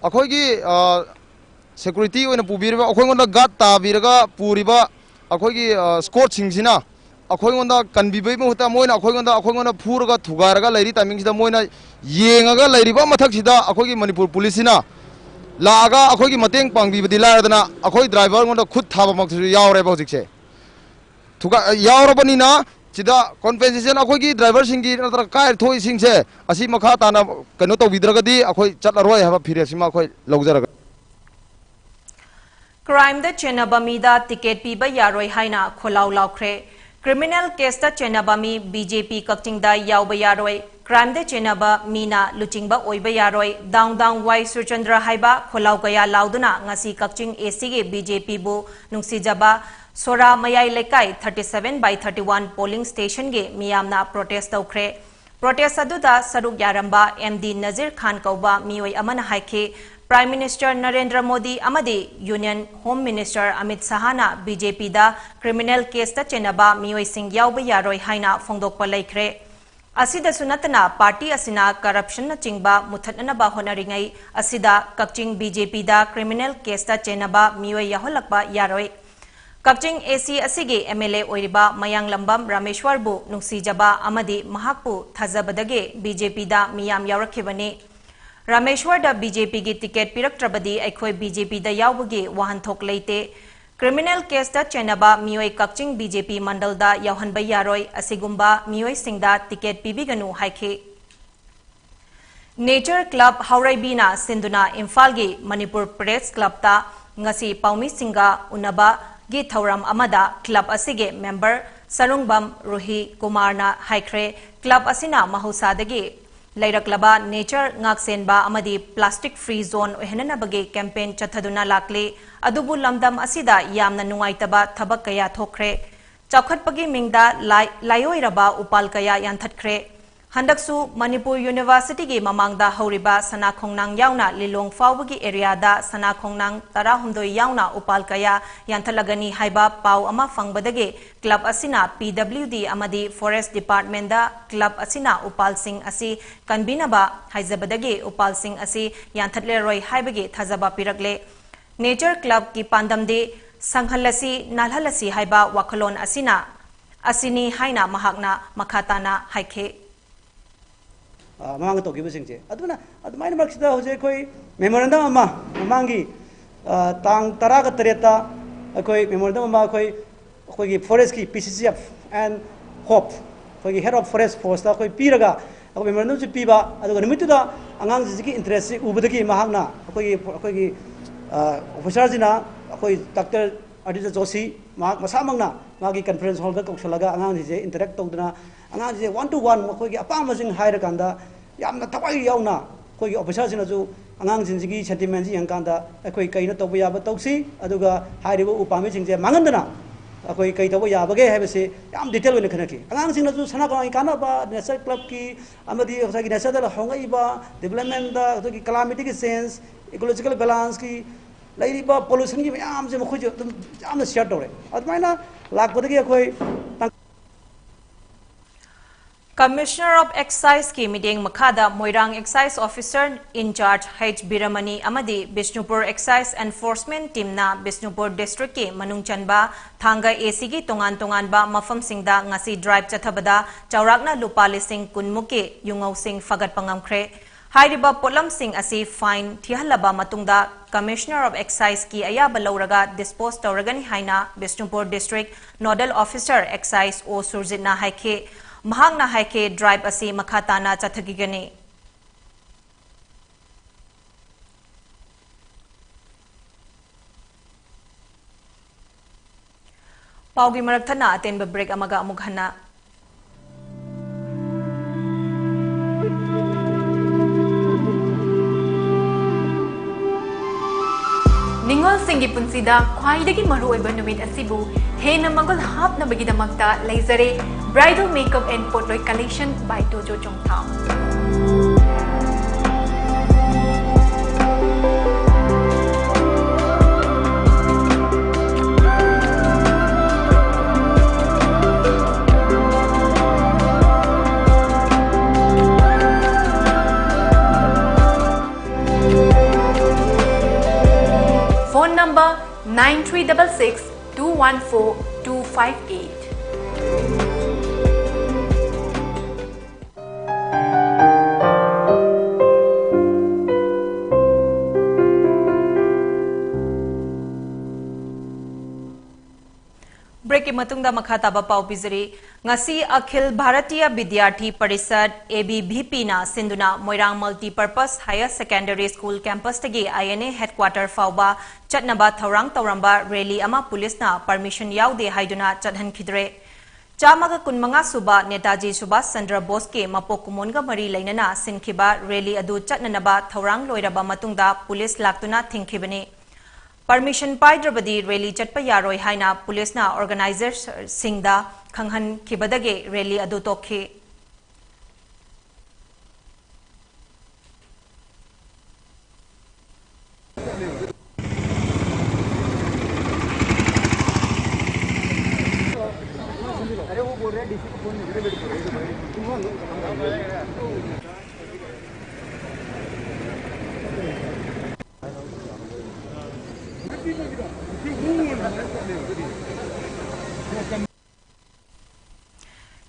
ꯑꯩꯈꯣꯏꯒꯤ ꯁꯦꯀ꯭ꯌꯨꯔꯤꯇꯤ ꯑꯣꯏꯅ ꯄꯨꯕꯤꯔꯤꯕ, ꯑꯩꯈꯣꯏꯉꯣꯟꯗ ꯒꯥꯔꯗ ꯇꯥꯕꯤꯔꯒ ꯄꯨꯔꯤꯕ ꯑꯩꯈꯣꯏꯒꯤ ꯁ꯭ꯀꯣꯠꯁꯤꯡꯁꯤꯅ ꯑꯩꯈꯣꯏꯉꯣꯟꯗ ꯀꯟꯕꯤꯕꯒꯤ ꯃꯍꯨꯠꯇ ꯃꯣꯏꯅ ꯑꯩꯈꯣꯏꯉꯣꯟꯗ ꯑꯩꯈꯣꯏꯉꯣꯟꯗ ꯐꯨꯔꯒ ꯊꯨꯒꯥꯏꯔꯒ ꯂꯩꯔꯤ ꯇꯥꯏꯃꯤꯡꯁꯤꯗ ꯃꯣꯏꯅ ꯌꯦꯡꯉꯒ ꯂꯩꯔꯤꯕ ꯃꯊꯛꯁꯤꯗ ꯑꯩꯈꯣꯏꯒꯤ ꯃꯅꯤꯄꯨꯔ ꯄꯨꯂꯤꯁꯁꯤꯅ ꯂꯥꯛꯑꯒ ꯑꯩꯈꯣꯏꯒꯤ ꯃꯇꯦꯡ ꯄꯥꯡꯕꯤꯕꯗꯤ ꯂꯥꯏꯔꯗꯅ ꯑꯩꯈꯣꯏ ꯗ꯭ꯔꯥꯏꯚꯔꯉꯣꯟꯗ ꯈꯨꯠ ꯊꯥꯕꯃꯛꯁꯨ ꯌꯥꯎꯔꯦꯕ ꯍꯧꯖꯤꯛꯁꯦ꯫ ꯊꯨꯒꯥꯏ-, ꯌꯥꯎꯔꯕꯅꯤꯅ ꯁꯤꯗ ꯀꯣꯝꯄꯦꯟꯁꯦꯁꯟ ꯑꯩꯈꯣꯏꯒꯤ ꯗ꯭ꯔꯥꯏꯚꯔꯁꯤꯡꯒꯤ ꯅꯠꯇ꯭ꯔꯒ ꯀꯥꯏꯔ ꯊꯣꯛꯏꯁꯤꯡꯁꯦ ꯑꯁꯤ ꯃꯈꯥ ꯇꯥꯅ ꯀꯩꯅꯣ ꯇꯧꯕꯤꯗ꯭ꯔꯒꯗꯤ ꯑꯩꯈꯣꯏ ꯆꯠꯂꯔꯣꯏ ꯍꯥꯏꯕ ꯐꯤꯔꯦꯞꯁꯤꯃ ꯑꯩꯈꯣꯏ ꯂꯧꯖꯔꯒ ꯀ꯭ꯔꯥꯏꯝꯗ ꯆꯦꯟꯅꯕ ꯃꯤꯗ ꯇꯤꯀꯦꯠ ꯄꯤꯕ ꯌꯥꯔꯣꯏ ꯍꯥꯏꯅ ꯈꯣꯜꯂꯥꯎ ꯂꯥꯎꯈ꯭ꯔꯦ꯫ ꯀ꯭ꯔꯤꯃꯤꯅꯦꯜ ꯀꯦꯁꯇ ꯆꯦꯟꯅꯕ ꯃꯤ ꯕꯤ ꯖꯦ ꯄꯤ ꯀꯛꯆꯤꯡꯗ ꯌꯥꯎꯕ ꯌꯥꯔꯣꯏ꯫ ꯀ꯭ꯔꯥꯏꯝꯗ ꯆꯦꯟꯅꯕ ꯃꯤꯅ ꯂꯨꯆꯤꯡꯕ ꯑꯣꯏꯕ ꯌꯥꯔꯣꯏ꯫ ꯗꯥꯎꯟ ꯗꯥꯎꯟ ꯋꯥꯏ ꯁꯨꯔꯆꯟꯗ꯭ꯔ ꯍꯥꯏꯕ ꯈꯣꯜꯂꯥꯎ ꯀꯌꯥ ꯂꯥꯎꯗꯨꯅ ꯉꯁꯤ ꯀꯛꯆꯤꯡ ꯑꯦ ꯁꯤꯒꯤ ꯕꯤ ꯖꯦ ꯄꯤꯕꯨ ꯅꯨꯡꯁꯤꯖꯕ ꯁꯣꯔꯥ ꯃꯌꯥꯏ ꯂꯩꯀꯥꯏ thirty seven by thirty one polling stationꯒꯤ ꯃꯤꯌꯥꯝꯅ ꯄ꯭ꯔꯣꯇꯦꯁ ꯇꯧꯈ꯭ꯔꯦ꯫ ꯄ꯭ꯔꯣꯇꯦꯁ ꯑꯗꯨꯗ ꯁꯔꯨꯛ ꯌꯥꯔꯝꯕ ꯑꯦꯝ ꯗꯤ ꯅꯖꯤꯔ ꯈꯥꯟ ꯀꯧꯕ ꯃꯤꯑꯣꯏ ꯑꯃꯅ ꯍꯥꯏꯈꯤ, ꯄ꯭ꯔꯥꯏꯝ ꯃꯤꯅꯤꯁꯇꯔ ꯅꯔꯦꯟꯗ꯭ꯔ ꯃꯣꯗꯤ ꯑꯃꯗꯤ ꯌꯨꯅꯤꯌꯟ ꯍꯣꯝ ꯃꯤꯅꯤꯁꯇꯔ ꯑꯃꯤꯠ ꯁꯍꯥꯅ ꯕꯤ ꯖꯦ ꯄꯤꯗ ꯀ꯭ꯔꯤꯃꯤꯅꯦꯜ ꯀꯦꯁꯇ ꯆꯦꯟꯅꯕ ꯃꯤꯑꯣꯏꯁꯤꯡ ꯌꯥꯎꯕ ꯌꯥꯔꯣꯏ ꯍꯥꯏꯅ ꯐꯣꯡꯗꯣꯛꯄ ꯂꯩꯈ꯭ꯔꯦ꯫ ꯑꯁꯤꯗꯁꯨ ꯅꯠꯇꯅ, ꯄꯥꯔꯇꯤ ꯑꯁꯤꯅ ꯀꯔꯞꯁꯟꯅꯆꯤꯡꯕ ꯃꯨꯊꯠꯅꯅꯕ ꯍꯣꯠꯅꯔꯤꯉꯩ ꯑꯁꯤꯗ ꯀꯛꯆꯤꯡ ꯕꯤ ꯖꯦ ꯄꯤꯗ ꯀ꯭ꯔꯤꯃꯤꯅꯦꯜ ꯀꯦꯁꯇ ꯆꯦꯟꯅꯕ ꯃꯤꯑꯣꯏ ꯌꯥꯎꯍꯜꯂꯛꯄ ꯌꯥꯔꯣꯏ꯫ ꯀꯛꯆꯤꯡ ꯑꯦ ꯁꯤ ꯑꯁꯤꯒꯤ ꯑꯦꯝ ꯑꯦꯜ ꯑꯦ ꯑꯣꯏꯔꯤꯕ ꯃꯌꯥꯡꯂꯝꯕꯝ ꯔꯥꯃꯦꯁ꯭ꯋꯔꯕꯨ ꯅꯨꯡꯁꯤꯖꯕ ꯑꯃꯗꯤ ꯃꯍꯥꯛꯄꯨ ꯊꯥꯖꯕꯗꯒꯤ ꯕꯤ ꯖꯦ ꯄꯤꯗ ꯃꯤꯌꯥꯝ ꯌꯥꯎꯔꯛꯈꯤꯕꯅꯤ꯫ ꯔꯥꯃꯦꯁ꯭ꯋꯔꯗ ꯕꯤ ꯖꯦ ꯄꯤꯒꯤ ꯇꯤꯀꯦꯠ ꯄꯤꯔꯛꯇ꯭ꯔꯕꯗꯤ ꯑꯩꯈꯣꯏ ꯕꯤ ꯖꯦ ꯄꯤꯗ ꯌꯥꯎꯕꯒꯤ ꯋꯥꯍꯟꯊꯣꯛ ꯂꯩꯇꯦ꯫ ꯀ꯭ꯔꯤꯃꯤꯅꯦꯜ ꯀꯦꯁꯇ ꯆꯦꯟꯅꯕ ꯃꯤꯑꯣꯏ ꯀꯛꯆꯤꯡ ꯕꯤ ꯖꯦ ꯄꯤ ꯃꯟꯗꯜꯗ ꯌꯥꯎꯍꯟꯕ ꯌꯥꯔꯣꯏ꯫ ꯑꯁꯤꯒꯨꯝꯕ ꯃꯤꯑꯣꯏꯁꯤꯡꯗ ꯇꯤꯀꯦꯠ ꯄꯤꯕꯤꯒꯅꯨ ꯍꯥꯏꯈꯤ꯫ ꯅꯦꯆꯔ ꯀ꯭ꯂꯕ ꯍꯥꯎꯔꯩꯕꯤꯅ ꯁꯤꯟꯗꯨꯅ ꯏꯝꯐꯥꯜꯒꯤ ꯃꯅꯤꯄꯨꯔ ꯄ꯭ꯔꯦꯁ ꯀ꯭ꯂꯕꯇ ꯉꯁꯤ ꯄꯥꯎꯃꯤꯁꯤꯡꯒ ꯎꯅꯕꯒꯤ ꯊꯧꯔꯝ ꯑꯃꯗ ꯀ꯭ꯂꯕ ꯑꯁꯤꯒꯤ ꯃꯦꯝꯕꯔ ꯁꯔꯨꯡꯕꯝ ꯔꯨꯍꯤ ꯀꯨꯃꯥꯔꯅ ꯍꯥꯏꯈ꯭ꯔꯦ, ꯀ꯭ꯂꯕ ꯑꯁꯤꯅ ꯃꯍꯧꯁꯥꯗꯒꯤ ꯂꯩꯔꯛꯂꯕ ꯅꯦꯆꯔ ꯉꯥꯛꯁꯦꯟꯕ ꯑꯃꯗꯤ ꯄ꯭ꯂꯥꯁꯇꯤꯛ ꯐ꯭ꯔꯤ ꯖꯣꯟ ꯑꯣꯏꯍꯟꯅꯅꯕꯒꯤ ꯀꯦꯝꯄꯦꯟ ꯆꯠꯊꯗꯨꯅ ꯂꯥꯛꯂꯤ꯫ ꯑꯗꯨꯕꯨ ꯂꯝꯗꯝ ꯑꯁꯤꯗ ꯌꯥꯝꯅ ꯅꯨꯡꯉꯥꯏꯇꯕ ꯊꯕꯛ ꯀꯌꯥ ꯊꯣꯛꯈ꯭ꯔꯦ꯫ ꯆꯥꯎꯈꯠꯄꯒꯤ ꯃꯤꯡꯗ ꯂꯥꯏ-, ꯂꯥꯏꯑꯣꯏꯔꯕ ꯎꯄꯥꯜ ꯀꯌꯥ ꯌꯥꯟꯊꯠꯈ꯭ꯔꯦ꯫ ꯍꯟꯗꯛꯁꯨ ꯃꯅꯤꯄꯨꯔ ꯌꯨꯅꯤꯚꯔꯁꯤꯇꯤꯒꯤ ꯃꯃꯥꯡꯗ ꯍꯧꯔꯤꯕ ꯁꯅꯥ ꯈꯣꯡꯅꯥꯡ ꯌꯥꯎꯅ ꯂꯤꯂꯣꯡ ꯐꯥꯎꯕꯒꯤ ꯑꯦꯔꯤꯌꯥꯗ ꯁꯅꯥ ꯈꯣꯡꯅꯥꯡ ꯇꯔꯥꯍꯨꯝꯗꯣꯏ ꯌꯥꯎꯅ ꯎꯄꯥꯜ ꯀꯌꯥ ꯌꯥꯟꯊꯠꯂꯒꯅꯤ ꯍꯥꯏꯕ ꯄꯥꯎ ꯑꯃ ꯐꯪꯕꯗꯒꯤ ꯀ꯭ꯂꯕ ꯑꯁꯤꯅ ꯄꯤ ꯗꯕ꯭ꯂꯤꯎ ꯗꯤ ꯑꯃꯗꯤ ꯐꯣꯔꯦꯁ ꯗꯤꯄꯥꯔꯠꯃꯦꯟꯗ ꯀ꯭ꯂꯕ ꯑꯁꯤꯅ ꯎꯄꯥꯜꯁꯤꯡ ꯑꯁꯤ ꯀꯟꯕꯤꯅꯕ ꯍꯥꯏꯖꯕꯗꯒꯤ ꯎꯄꯥꯜꯁꯤꯡ ꯑꯁꯤ ꯌꯥꯟꯊꯠꯂꯔꯣꯏ ꯍꯥꯏꯕꯒꯤ ꯊꯥꯖꯕ ꯄꯤꯔꯛꯂꯦ꯫ ꯅꯦꯆꯔ ꯀ꯭ꯂꯕꯀꯤ ꯄꯥꯟꯗꯝꯗꯤ ꯁꯪꯍꯜꯂꯁꯤ, ꯅꯥꯜꯍꯜꯂꯁꯤ ꯍꯥꯏꯕ ꯋꯥꯈꯜꯂꯣꯟ ꯑꯁꯤꯅ, ꯑꯁꯤꯅꯤ ꯍꯥꯏꯅ ꯃꯍꯥꯛꯅ ꯃꯈꯥ ꯇꯥꯅ ꯍꯥꯏꯈꯤ꯫ ꯑ, ꯃꯃꯥꯡꯗ ꯇꯧꯈꯤꯕꯁꯤꯡꯁꯦ꯫ ꯑꯗꯨꯅ ꯑꯗꯨꯃꯥꯏꯅ ꯃꯔꯛꯁꯤꯗ ꯍꯧꯖꯤꯛ ꯑꯩꯈꯣꯏ memorandum ꯑꯃ ꯃꯃꯥꯡꯒꯤ, ꯑ, ꯇꯥꯡ ꯇꯔꯥꯒ ꯇꯔꯦꯠꯇ ꯑꯩꯈꯣꯏ memorandum ꯑꯃ ꯑꯩꯈꯣꯏ, ꯑꯩꯈꯣꯏꯒꯤ ꯐꯣꯔꯦꯁꯀꯤ ꯄꯤ ꯁꯤ ꯁꯤ ꯑꯦꯐ and ꯍꯣꯞ, ꯑꯩꯈꯣꯏꯒꯤ head of forest forceꯇ ꯑꯩꯈꯣꯏ ꯄꯤꯔꯒ ꯑꯩꯈꯣꯏ memorandumꯁꯤ ꯄꯤꯕ, ꯑꯗꯨꯒ ꯅꯨꯃꯤꯠꯇꯨꯗ ꯑꯉꯥꯡꯁꯤꯡꯁꯤꯒꯤ interestꯁꯤ ꯎꯕꯗꯒꯤ ꯃꯍꯥꯛꯅ ꯑꯩꯈꯣꯏꯒꯤ, ꯑꯩꯈꯣꯏꯒꯤ, ꯑ, officerꯁꯤꯅ ꯑꯩꯈꯣꯏ ꯗꯥꯛꯇꯔ ꯑꯗꯤꯇ ꯖꯣꯁꯤ ꯃꯍꯥꯛ ꯃꯁꯥꯃꯛꯅ ꯃꯥꯒꯤ conference hallꯗ ꯀꯧꯁꯜꯂꯒ ꯑꯉꯥꯡꯁꯤꯡꯁꯦ interact ꯇꯧꯗꯅ ꯑꯉꯥꯡꯁꯤꯡꯁꯦ one to one ꯃꯈꯣꯏꯒꯤ ꯑꯄꯥꯝꯕꯁꯤꯡ ꯍꯥꯏꯔꯀꯥꯟꯗ ꯌꯥꯝꯅ ꯊꯋꯥꯏ ꯌꯥꯎꯅ ꯑꯩꯈꯣꯏꯒꯤ officerꯁꯤꯡꯅꯁꯨ ꯑꯉꯥꯡꯁꯤꯡꯁꯤꯒꯤ sentimentꯁꯤ ꯌꯦꯡꯀꯥꯟꯗ ꯑꯩꯈꯣꯏ ꯀꯩꯅ ꯇꯧꯕ ꯌꯥꯕ ꯇꯧꯁꯤ, ꯑꯗꯨꯒ ꯍꯥꯏꯔꯤꯕ ꯎ ꯄꯥꯝꯕꯤꯁꯤꯡꯁꯦ ꯃꯥꯡꯍꯟꯗꯅ ꯑꯩꯈꯣꯏ ꯀꯩ ꯇꯧꯕ ꯌꯥꯕꯒꯦ ꯍꯥꯏꯕꯁꯤ ꯌꯥꯝ detail ꯑꯣꯏꯅ ꯈꯟꯅꯈꯤ꯫ ꯑꯉꯥꯡꯁꯤꯡꯅꯁꯨ ꯁꯅꯥ ꯈꯣꯡꯅꯥꯡꯒꯤ ꯀꯥꯟꯅꯕ, ꯅꯦꯆꯔ ꯀ꯭ꯂꯕꯀꯤ ꯑꯃꯗꯤ ꯉꯁꯥꯏꯒꯤ natureꯗ ꯍꯣꯡꯂꯛꯏꯕ developmentꯗ ꯑꯩꯈꯣꯏꯒꯤ climaticeꯀꯤ change, ecological balanceꯀꯤ ꯂꯩꯔꯤꯕ pollutionꯒꯤ ꯃꯌꯥꯝꯁꯦ ꯃꯈꯣꯏꯁꯨ ꯑꯗꯨꯝ ꯌꯥꯝꯅ share ꯇꯧꯔꯦ꯫ ꯑꯗꯨꯃꯥꯏꯅ ꯂꯥꯛꯄꯗꯒꯤ ꯑꯩꯈꯣꯏ Commissioner of Exciseꯀꯤ ꯃꯤꯠꯌꯦꯡ ꯃꯈꯥꯗ ꯃꯣꯏꯔꯥꯡ Excise Officer in Charge H ꯕꯤꯔꯃꯅꯤ ꯑꯃꯗꯤ ꯕꯤꯁꯅꯨꯄꯨꯔ Excise Enforcement Teamꯅ ꯕꯤꯁꯅꯨꯄꯨꯔ districtꯀꯤ ꯃꯅꯨꯡ ꯆꯟꯕ ꯊꯥꯡꯒ ACꯒꯤ ꯇꯣꯉꯥꯟ ꯇꯣꯉꯥꯟꯕ ꯃꯐꯝꯁꯤꯡꯗ ꯉꯁꯤ drive ꯆꯠꯊꯕꯗ ꯆꯥꯎꯔꯥꯛꯅ ꯂꯨꯄꯥ ꯂꯤꯁꯤꯡ ꯀꯨꯟꯃꯨꯛꯀꯤ ꯌꯨꯉꯧꯁꯤꯡ ꯐꯒꯠꯄ ꯉꯝꯈ꯭ꯔꯦ꯫ ꯍꯥꯏꯔꯤꯕ ꯄꯣꯠꯂꯝꯁꯤꯡ ꯑꯁꯤ fine ꯊꯤꯍꯜꯂꯕ ꯃꯇꯨꯡꯗ Commissioner of Exciseꯀꯤ ꯑꯌꯥꯕ ꯂꯧꯔꯒ dispose ꯇꯧꯔꯒꯅꯤ ꯍꯥꯏꯅ Bishnupur district nodal officer Excise ꯑꯣ ꯁꯨꯔꯖꯤꯠꯅ ꯍꯥꯏꯈꯤ꯫ ꯃꯍꯥꯛꯅ ꯍꯥꯏꯈꯤ, drive ꯑꯁꯤ ꯃꯈꯥ ꯇꯥꯅ ꯆꯠꯊꯈꯤꯒꯅꯤ꯫ ꯄꯥꯎꯒꯤ ꯃꯔꯛ ꯊꯠꯅ ꯑꯇꯦꯟꯕ break ꯑꯃꯒ ꯑꯃꯨꯛ ꯍꯟꯅ ꯁꯤꯡꯒꯤ ꯄꯨꯟꯁꯤꯗ ꯈ꯭ꯋꯥꯏꯗꯒꯤ ꯃꯔꯨꯑꯣꯏꯕ ꯅꯨꯃꯤꯠ ꯑꯁꯤꯕꯨ ꯍꯦꯟꯅ ꯃꯒꯨꯟ ꯍꯥꯞꯅꯕꯒꯤꯗꯃꯛꯇ ꯂꯩꯖꯔꯦ Bridal Makeup and Potloy Collection by Tojo Chongtham. Phone number nine three double six two one four two five eight. Break ꯀꯤ ꯃꯇꯨꯡꯗ ꯃꯈꯥ ꯇꯥꯕ ꯄꯥꯎ ꯄꯤꯖꯔꯤ꯫ ꯉꯁꯤ ꯑꯈꯤꯜ ꯚꯥꯔꯇꯤꯌ ꯕꯤꯗ꯭ꯌꯥꯔꯊꯤ ꯄꯔꯤꯁꯗ, A B V P ꯅ ꯁꯤꯟꯗꯨꯅ ꯃꯣꯏꯔꯥꯡ Multipurpose Higher Secondary School campus ꯇꯒꯤ I N A headquarter ꯐꯥꯎꯕ ꯆꯠꯅꯕ ꯊꯧꯔꯥꯡ ꯇꯧꯔꯝꯕ rally ꯑꯃ ꯄꯨꯂꯤꯁꯅ permission ꯌꯥꯎꯗꯦ ꯍꯥꯏꯗꯨꯅ ꯆꯠꯍꯟꯈꯤꯗ꯭ꯔꯦ꯫ ꯆꯥꯝꯃꯒ ꯀꯨꯟꯃꯉꯥ ꯁꯨꯕ ꯅꯦꯇꯥꯖꯤ ꯁꯨꯚꯥꯁ ꯆꯟꯗ꯭ꯔ ꯕꯣꯁꯀꯤ ꯃꯄꯣꯛ ꯀꯨꯝꯑꯣꯟꯒ ꯃꯔꯤ ꯂꯩꯅꯅ ꯁꯤꯟꯈꯤꯕ rally ꯑꯗꯨ ꯆꯠꯅꯅꯕ ꯊꯧꯔꯥꯡ ꯂꯣꯏꯔꯕ ꯃꯇꯨꯡꯗ ꯄꯨꯂꯤꯁ ꯂꯥꯛꯇꯨꯅ ꯊꯤꯡꯈꯤꯕꯅꯤ꯫ Permission ꯄꯥꯏꯗ꯭ꯔꯕꯗꯤ rally ꯆꯠꯄ ꯌꯥꯔꯣꯏ ꯍꯥꯏꯅ ꯄꯨꯂꯤꯁꯅ organizerꯁꯤꯡꯗ ꯈꯪꯍꯟꯈꯤꯕꯗꯒꯤ rally ꯑꯗꯨ ꯇꯣꯛꯈꯤ꯫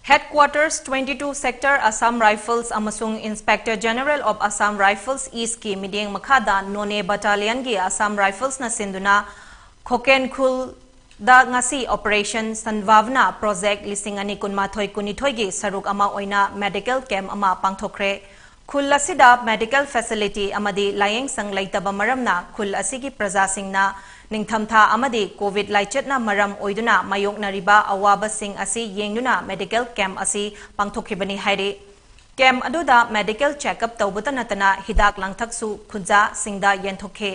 Headquarters twenty two Sector Assam Rifles ꯑꯃꯁꯨꯡ Inspector General of Assam Rifles East ꯀꯤ ꯃꯤꯠꯌꯦꯡ ꯃꯈꯥꯗ Noney Battalion ꯒꯤ Assam Rifles ꯅ ꯁꯤꯟꯗꯨꯅ ꯈꯣꯀꯦꯟ ꯈꯨꯜꯗ ꯉꯁꯤ Operation Sanbhavna Project ꯂꯤꯁꯤꯡ ꯑꯅꯤ ꯀꯨꯟꯃꯥꯊꯣꯏ ꯀꯨꯟꯅꯤꯊꯣꯏ ꯒꯤ ꯁꯔꯨꯛ ꯑꯃ ꯑꯣꯏꯅ medical camp ꯑꯃ ꯄꯥꯡꯊꯣꯛꯈ꯭ꯔꯦ꯫ ꯈꯨꯜ ꯑꯁꯤꯗ medical facility ꯑꯃꯗꯤ ꯂꯥꯌꯦꯡꯁꯪ ꯂꯩꯇꯕ ꯃꯔꯝꯅ ꯈꯨꯜ ꯑꯁꯤꯒꯤ ꯄ꯭ꯔꯖꯥꯁꯤꯡꯅ ꯅꯤꯡꯊꯝꯊꯥ ꯑꯃꯗꯤ COVID ꯂꯥꯏꯆꯠꯅ ꯃꯔꯝ ꯑꯣꯏꯗꯨꯅ ꯃꯥꯌꯣꯛꯅꯔꯤꯕ ꯑꯋꯥꯕꯁꯤꯡ ꯑꯁꯤ ꯌꯦꯡꯗꯨꯅ medical camp ꯑꯁꯤ ꯄꯥꯡꯊꯣꯛꯈꯤꯕꯅꯤ ꯍꯥꯏꯔꯤ꯫ Camp ꯑꯗꯨꯗ medical checkup ꯇꯧꯕꯇ ꯅꯠꯇꯅ ꯍꯤꯗꯥꯛ ꯂꯥꯡꯊꯛꯁꯨ ꯈꯨꯟꯖꯥꯁꯤꯡꯗ ꯌꯦꯟꯊꯣꯛꯈꯤ꯫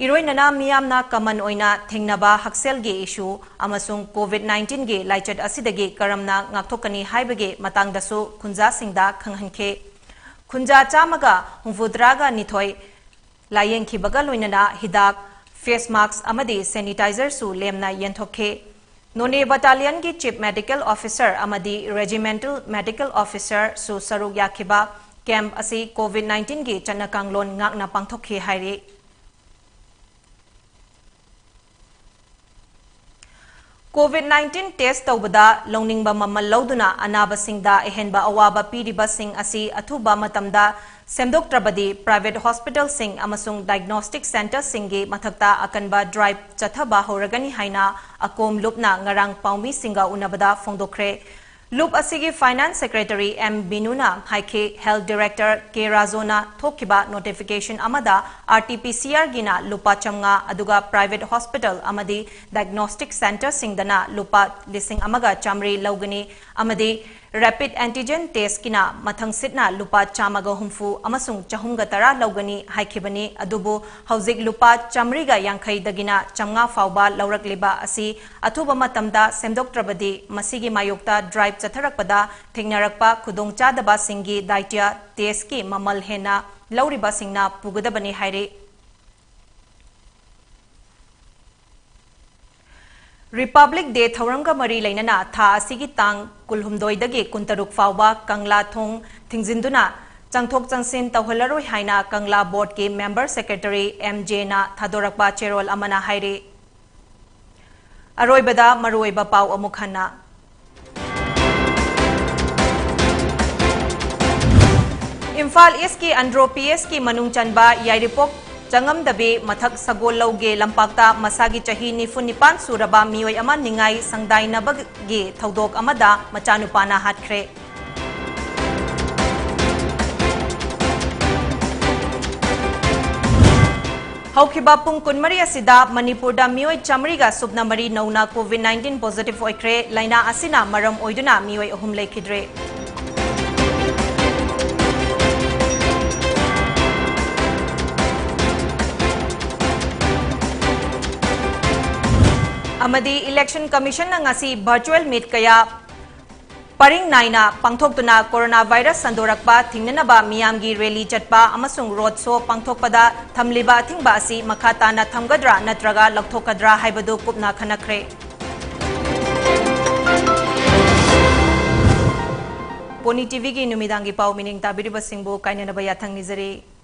ꯏꯔꯣꯏꯅꯅ ꯃꯤꯌꯥꯝꯅ common ꯑꯣꯏꯅ ꯊꯦꯡꯅꯕ ꯍꯛꯁꯦꯜꯒꯤ issue ꯑꯃꯁꯨꯡ COVID nineteen ꯒꯤ ꯂꯥꯏꯆꯠ ꯑꯁꯤꯗꯒꯤ ꯀꯔꯝꯅ ꯉꯥꯛꯊꯣꯛꯀꯅꯤ ꯍꯥꯏꯕꯒꯤ ꯃꯇꯥꯡꯗꯁꯨ ꯈꯨꯟꯖꯥꯁꯤꯡꯗ ꯈꯪꯍꯟꯈꯤ꯫ ꯈꯨꯟꯖꯥ ꯆꯥꯝꯃꯒ ꯍꯨꯝꯐꯨꯇꯔꯥꯒ ꯅꯤꯊꯣꯏ ꯂꯥꯌꯦꯡꯈꯤꯕꯒ ꯂꯣꯏꯅꯅ ꯍꯤꯗꯥꯛ, face mask ꯑꯃꯗꯤ sanitizer ꯁꯨ ꯂꯦꯝꯅ ꯌꯦꯟꯊꯣꯛꯈꯤ꯫ ꯅꯣꯅꯦ Battalion ꯒꯤ Chief Medical Officer ꯑꯃꯗꯤ Regimental Medical Officer ꯁꯨ ꯁꯔꯨꯛ ꯌꯥꯈꯤꯕ camp ꯑꯁꯤ COVID nineteen ꯒꯤ ꯆꯠꯅ ꯀꯥꯡꯂꯣꯟ ꯉꯥꯛꯅ ꯄꯥꯡꯊꯣꯛꯈꯤ ꯍꯥꯏꯔꯤ꯫ COVID nineteen test ꯇꯧꯕꯗ ꯂꯧꯅꯤꯡꯕ ꯃꯃꯜ ꯂꯧꯗꯨꯅ ꯑꯅꯥꯕꯁꯤꯡꯗ ꯑꯍꯦꯟꯕ ꯑꯋꯥꯕ ꯄꯤꯔꯤꯕꯁꯤꯡ ꯑꯁꯤ ꯑꯊꯨꯕ ꯃꯇꯝꯗ ꯁꯦꯝꯗꯣꯛꯇ꯭ꯔꯕꯗꯤ private hospital ꯁꯤꯡ ꯑꯃꯁꯨꯡ diagnostic center ꯁꯤꯡꯒꯤ ꯃꯊꯛꯇ ꯑꯀꯟꯕ drive ꯆꯠꯊꯕ ꯍꯧꯔꯒꯅꯤ ꯍꯥꯏꯅ ꯑꯀꯣꯝ ꯂꯨꯞꯅ ꯉꯔꯥꯡ ꯄꯥꯎꯃꯤꯁꯤꯡꯒ ꯎꯅꯕꯗ ꯐꯣꯡꯗꯣꯛꯈ꯭ꯔꯦ꯫ ꯂꯨꯞ ꯑꯁꯤꯒꯤ Finance Secretary ꯑꯦꯝ ꯕꯤꯅꯨꯅ ꯍꯥꯏꯈꯤ, Health Director ꯀꯦ ꯔꯥꯖꯣꯅ ꯊꯣꯛꯈꯤꯕ notification ꯑꯃꯗ RT-PCR ꯒꯤꯅ ꯂꯨꯄꯥ ꯆꯥꯝꯃꯉꯥ, ꯑꯗꯨꯒ private hospital ꯑꯃꯗꯤ diagnostic center ꯁꯤꯡꯗꯅ ꯂꯨꯄꯥ ꯂꯤꯁꯤꯡ ꯑꯃꯒ ꯆꯥꯃꯔꯤ ꯂꯧꯒꯅꯤ ꯑꯃꯗꯤ rapid antigen test ꯀꯤꯅ ꯃꯊꯪꯁꯤꯠꯅ ꯂꯨꯄꯥ ꯆꯥꯝꯃꯒ ꯍꯨꯝꯐꯨ ꯑꯃꯁꯨꯡ ꯆꯍꯨꯝꯒ ꯇꯔꯥ ꯂꯧꯒꯅꯤ ꯍꯥꯏꯈꯤꯕꯅꯤ꯫ ꯑꯗꯨꯕꯨ ꯍꯧꯖꯤꯛ ꯂꯨꯄꯥ ꯆꯥꯃꯔꯤꯒ ꯌꯥꯡꯈꯩꯗꯒꯤꯅ ꯆꯥꯝꯃꯉꯥ ꯐꯥꯎꯕ ꯂꯧꯔꯛꯂꯤꯕ ꯑꯁꯤ ꯑꯊꯨꯕ ꯃꯇꯝꯗ ꯁꯦꯝꯗꯣꯛꯇ꯭ꯔꯕꯗꯤ ꯃꯁꯤꯒꯤ ꯃꯥꯌꯣꯛꯇ drive ꯆꯠꯊꯔꯛꯄꯗ ꯊꯦꯡꯅꯔꯛꯄ ꯈꯨꯗꯣꯡꯆꯥꯗꯕꯁꯤꯡꯒꯤ ꯗꯥꯏꯇ꯭ꯌ test ꯀꯤ ꯃꯃꯜ ꯍꯦꯟꯅ ꯂꯧꯔꯤꯕꯁꯤꯡꯅ ꯄꯨꯒꯗꯕꯅꯤ ꯍꯥꯏꯔꯤ꯫ Republic Day ꯊꯧꯔꯝꯒ ꯃꯔꯤ ꯂꯩꯅꯅ ꯊꯥ ꯑꯁꯤꯒꯤ ꯇꯥꯡ ꯀꯨꯟꯍꯨꯝꯗꯣꯏꯗꯒꯤ ꯀꯨꯟꯇꯔꯨꯛ ꯐꯥꯎꯕ ꯀꯪꯂꯥ ꯊꯣꯡ ꯊꯤꯡꯖꯤꯟꯗꯨꯅ ꯆꯪꯊꯣꯛ ꯆꯪꯁꯤꯟ ꯇꯧꯍꯜꯂꯔꯣꯏ ꯍꯥꯏꯅ ꯀꯪꯂꯥ board ꯀꯤ member secretary ꯑꯦꯝ ꯖꯦꯅ ꯊꯥꯗꯣꯔꯛꯄ ꯆꯦꯔꯣꯜ ꯑꯃꯅ ꯍꯥꯏꯔꯤ꯫ ꯑꯔꯣꯏꯕꯗ ꯃꯔꯨꯑꯣꯏꯕ ꯄꯥꯎ ꯑꯃꯨꯛ ꯍꯟꯅ꯫ ꯏꯝꯐꯥꯜ East ꯀꯤ ꯑꯟꯗ꯭ꯔꯣ P S ꯀꯤ ꯃꯅꯨꯡ ꯆꯟꯕ ꯌꯥꯏꯔꯤꯄꯣꯛ ꯆꯪꯉꯝꯗꯕꯤ ꯃꯊꯛ ꯁꯒꯣꯜ ꯂꯧꯒꯤ ꯂꯝꯄꯥꯛꯇ ꯃꯁꯥꯒꯤ ꯆꯍꯤ ꯅꯤꯐꯨ ꯅꯤꯄꯥꯟ ꯁꯨꯔꯕ ꯃꯤꯑꯣꯏ ꯑꯃ ꯅꯤꯡꯉꯥꯏ ꯁꯪꯗꯥꯏꯅꯕꯒꯤ ꯊꯧꯗꯣꯛ ꯑꯃꯗ ꯃꯆꯥꯅꯨꯄꯥꯅ ꯍꯥꯠꯈ꯭ꯔꯦ꯫ ꯍꯧꯈꯤꯕ ꯄꯨꯡ ꯀꯨꯟꯃꯔꯤ ꯑꯁꯤꯗ ꯃꯅꯤꯄꯨꯔꯗ ꯃꯤꯑꯣꯏ ꯆꯥꯃꯔꯤꯒ ꯁꯨꯞꯅ ꯃꯔꯤ ꯅꯧꯅ COVID nineteen positive ꯑꯣꯏꯈ꯭ꯔꯦ꯫ ꯂꯥꯏꯅꯥ ꯑꯁꯤꯅ ꯃꯔꯝ ꯑꯣꯏꯗꯨꯅ ꯃꯤꯑꯣꯏ ꯑꯍꯨꯝ ꯂꯩꯈꯤꯗ꯭ꯔꯦ꯫ ꯑꯃꯗꯤ Election Commission ꯅ ꯉꯁꯤ virtual meet ꯀꯌꯥ ꯄꯔꯤꯡ ꯅꯥꯏꯅ ꯄꯥꯡꯊꯣꯛꯇꯨꯅ corona virus ꯁꯟꯗꯣꯔꯛꯄ ꯊꯤꯡꯅꯅꯕ ꯃꯤꯌꯥꯝꯒꯤ rally ꯆꯠꯄ ꯑꯃꯁꯨꯡ road show ꯄꯥꯡꯊꯣꯛꯄꯗ ꯊꯝꯂꯤꯕ ꯑꯊꯤꯡꯕ ꯑꯁꯤ ꯃꯈꯥ ꯇꯥꯅ ꯊꯝꯒꯗ꯭ꯔꯥ ꯅꯠꯇ꯭ꯔꯒ ꯂꯧꯊꯣꯛꯀꯗ꯭ꯔꯥ ꯍꯥꯏꯕꯗꯨ ꯀꯨꯞꯅ ꯈꯟꯅꯈ꯭ꯔꯦ꯫ Pony TV ꯒꯤ ꯅꯨꯃꯤꯗꯥꯡꯒꯤ ꯄꯥꯎ ꯃꯤꯠꯌꯦꯡ ꯇꯥꯕꯤꯔꯤꯕꯁꯤꯡꯕꯨ ꯀꯥꯏꯅꯅꯕ ꯌꯥꯊꯪ ꯅꯤꯖꯔꯤ꯫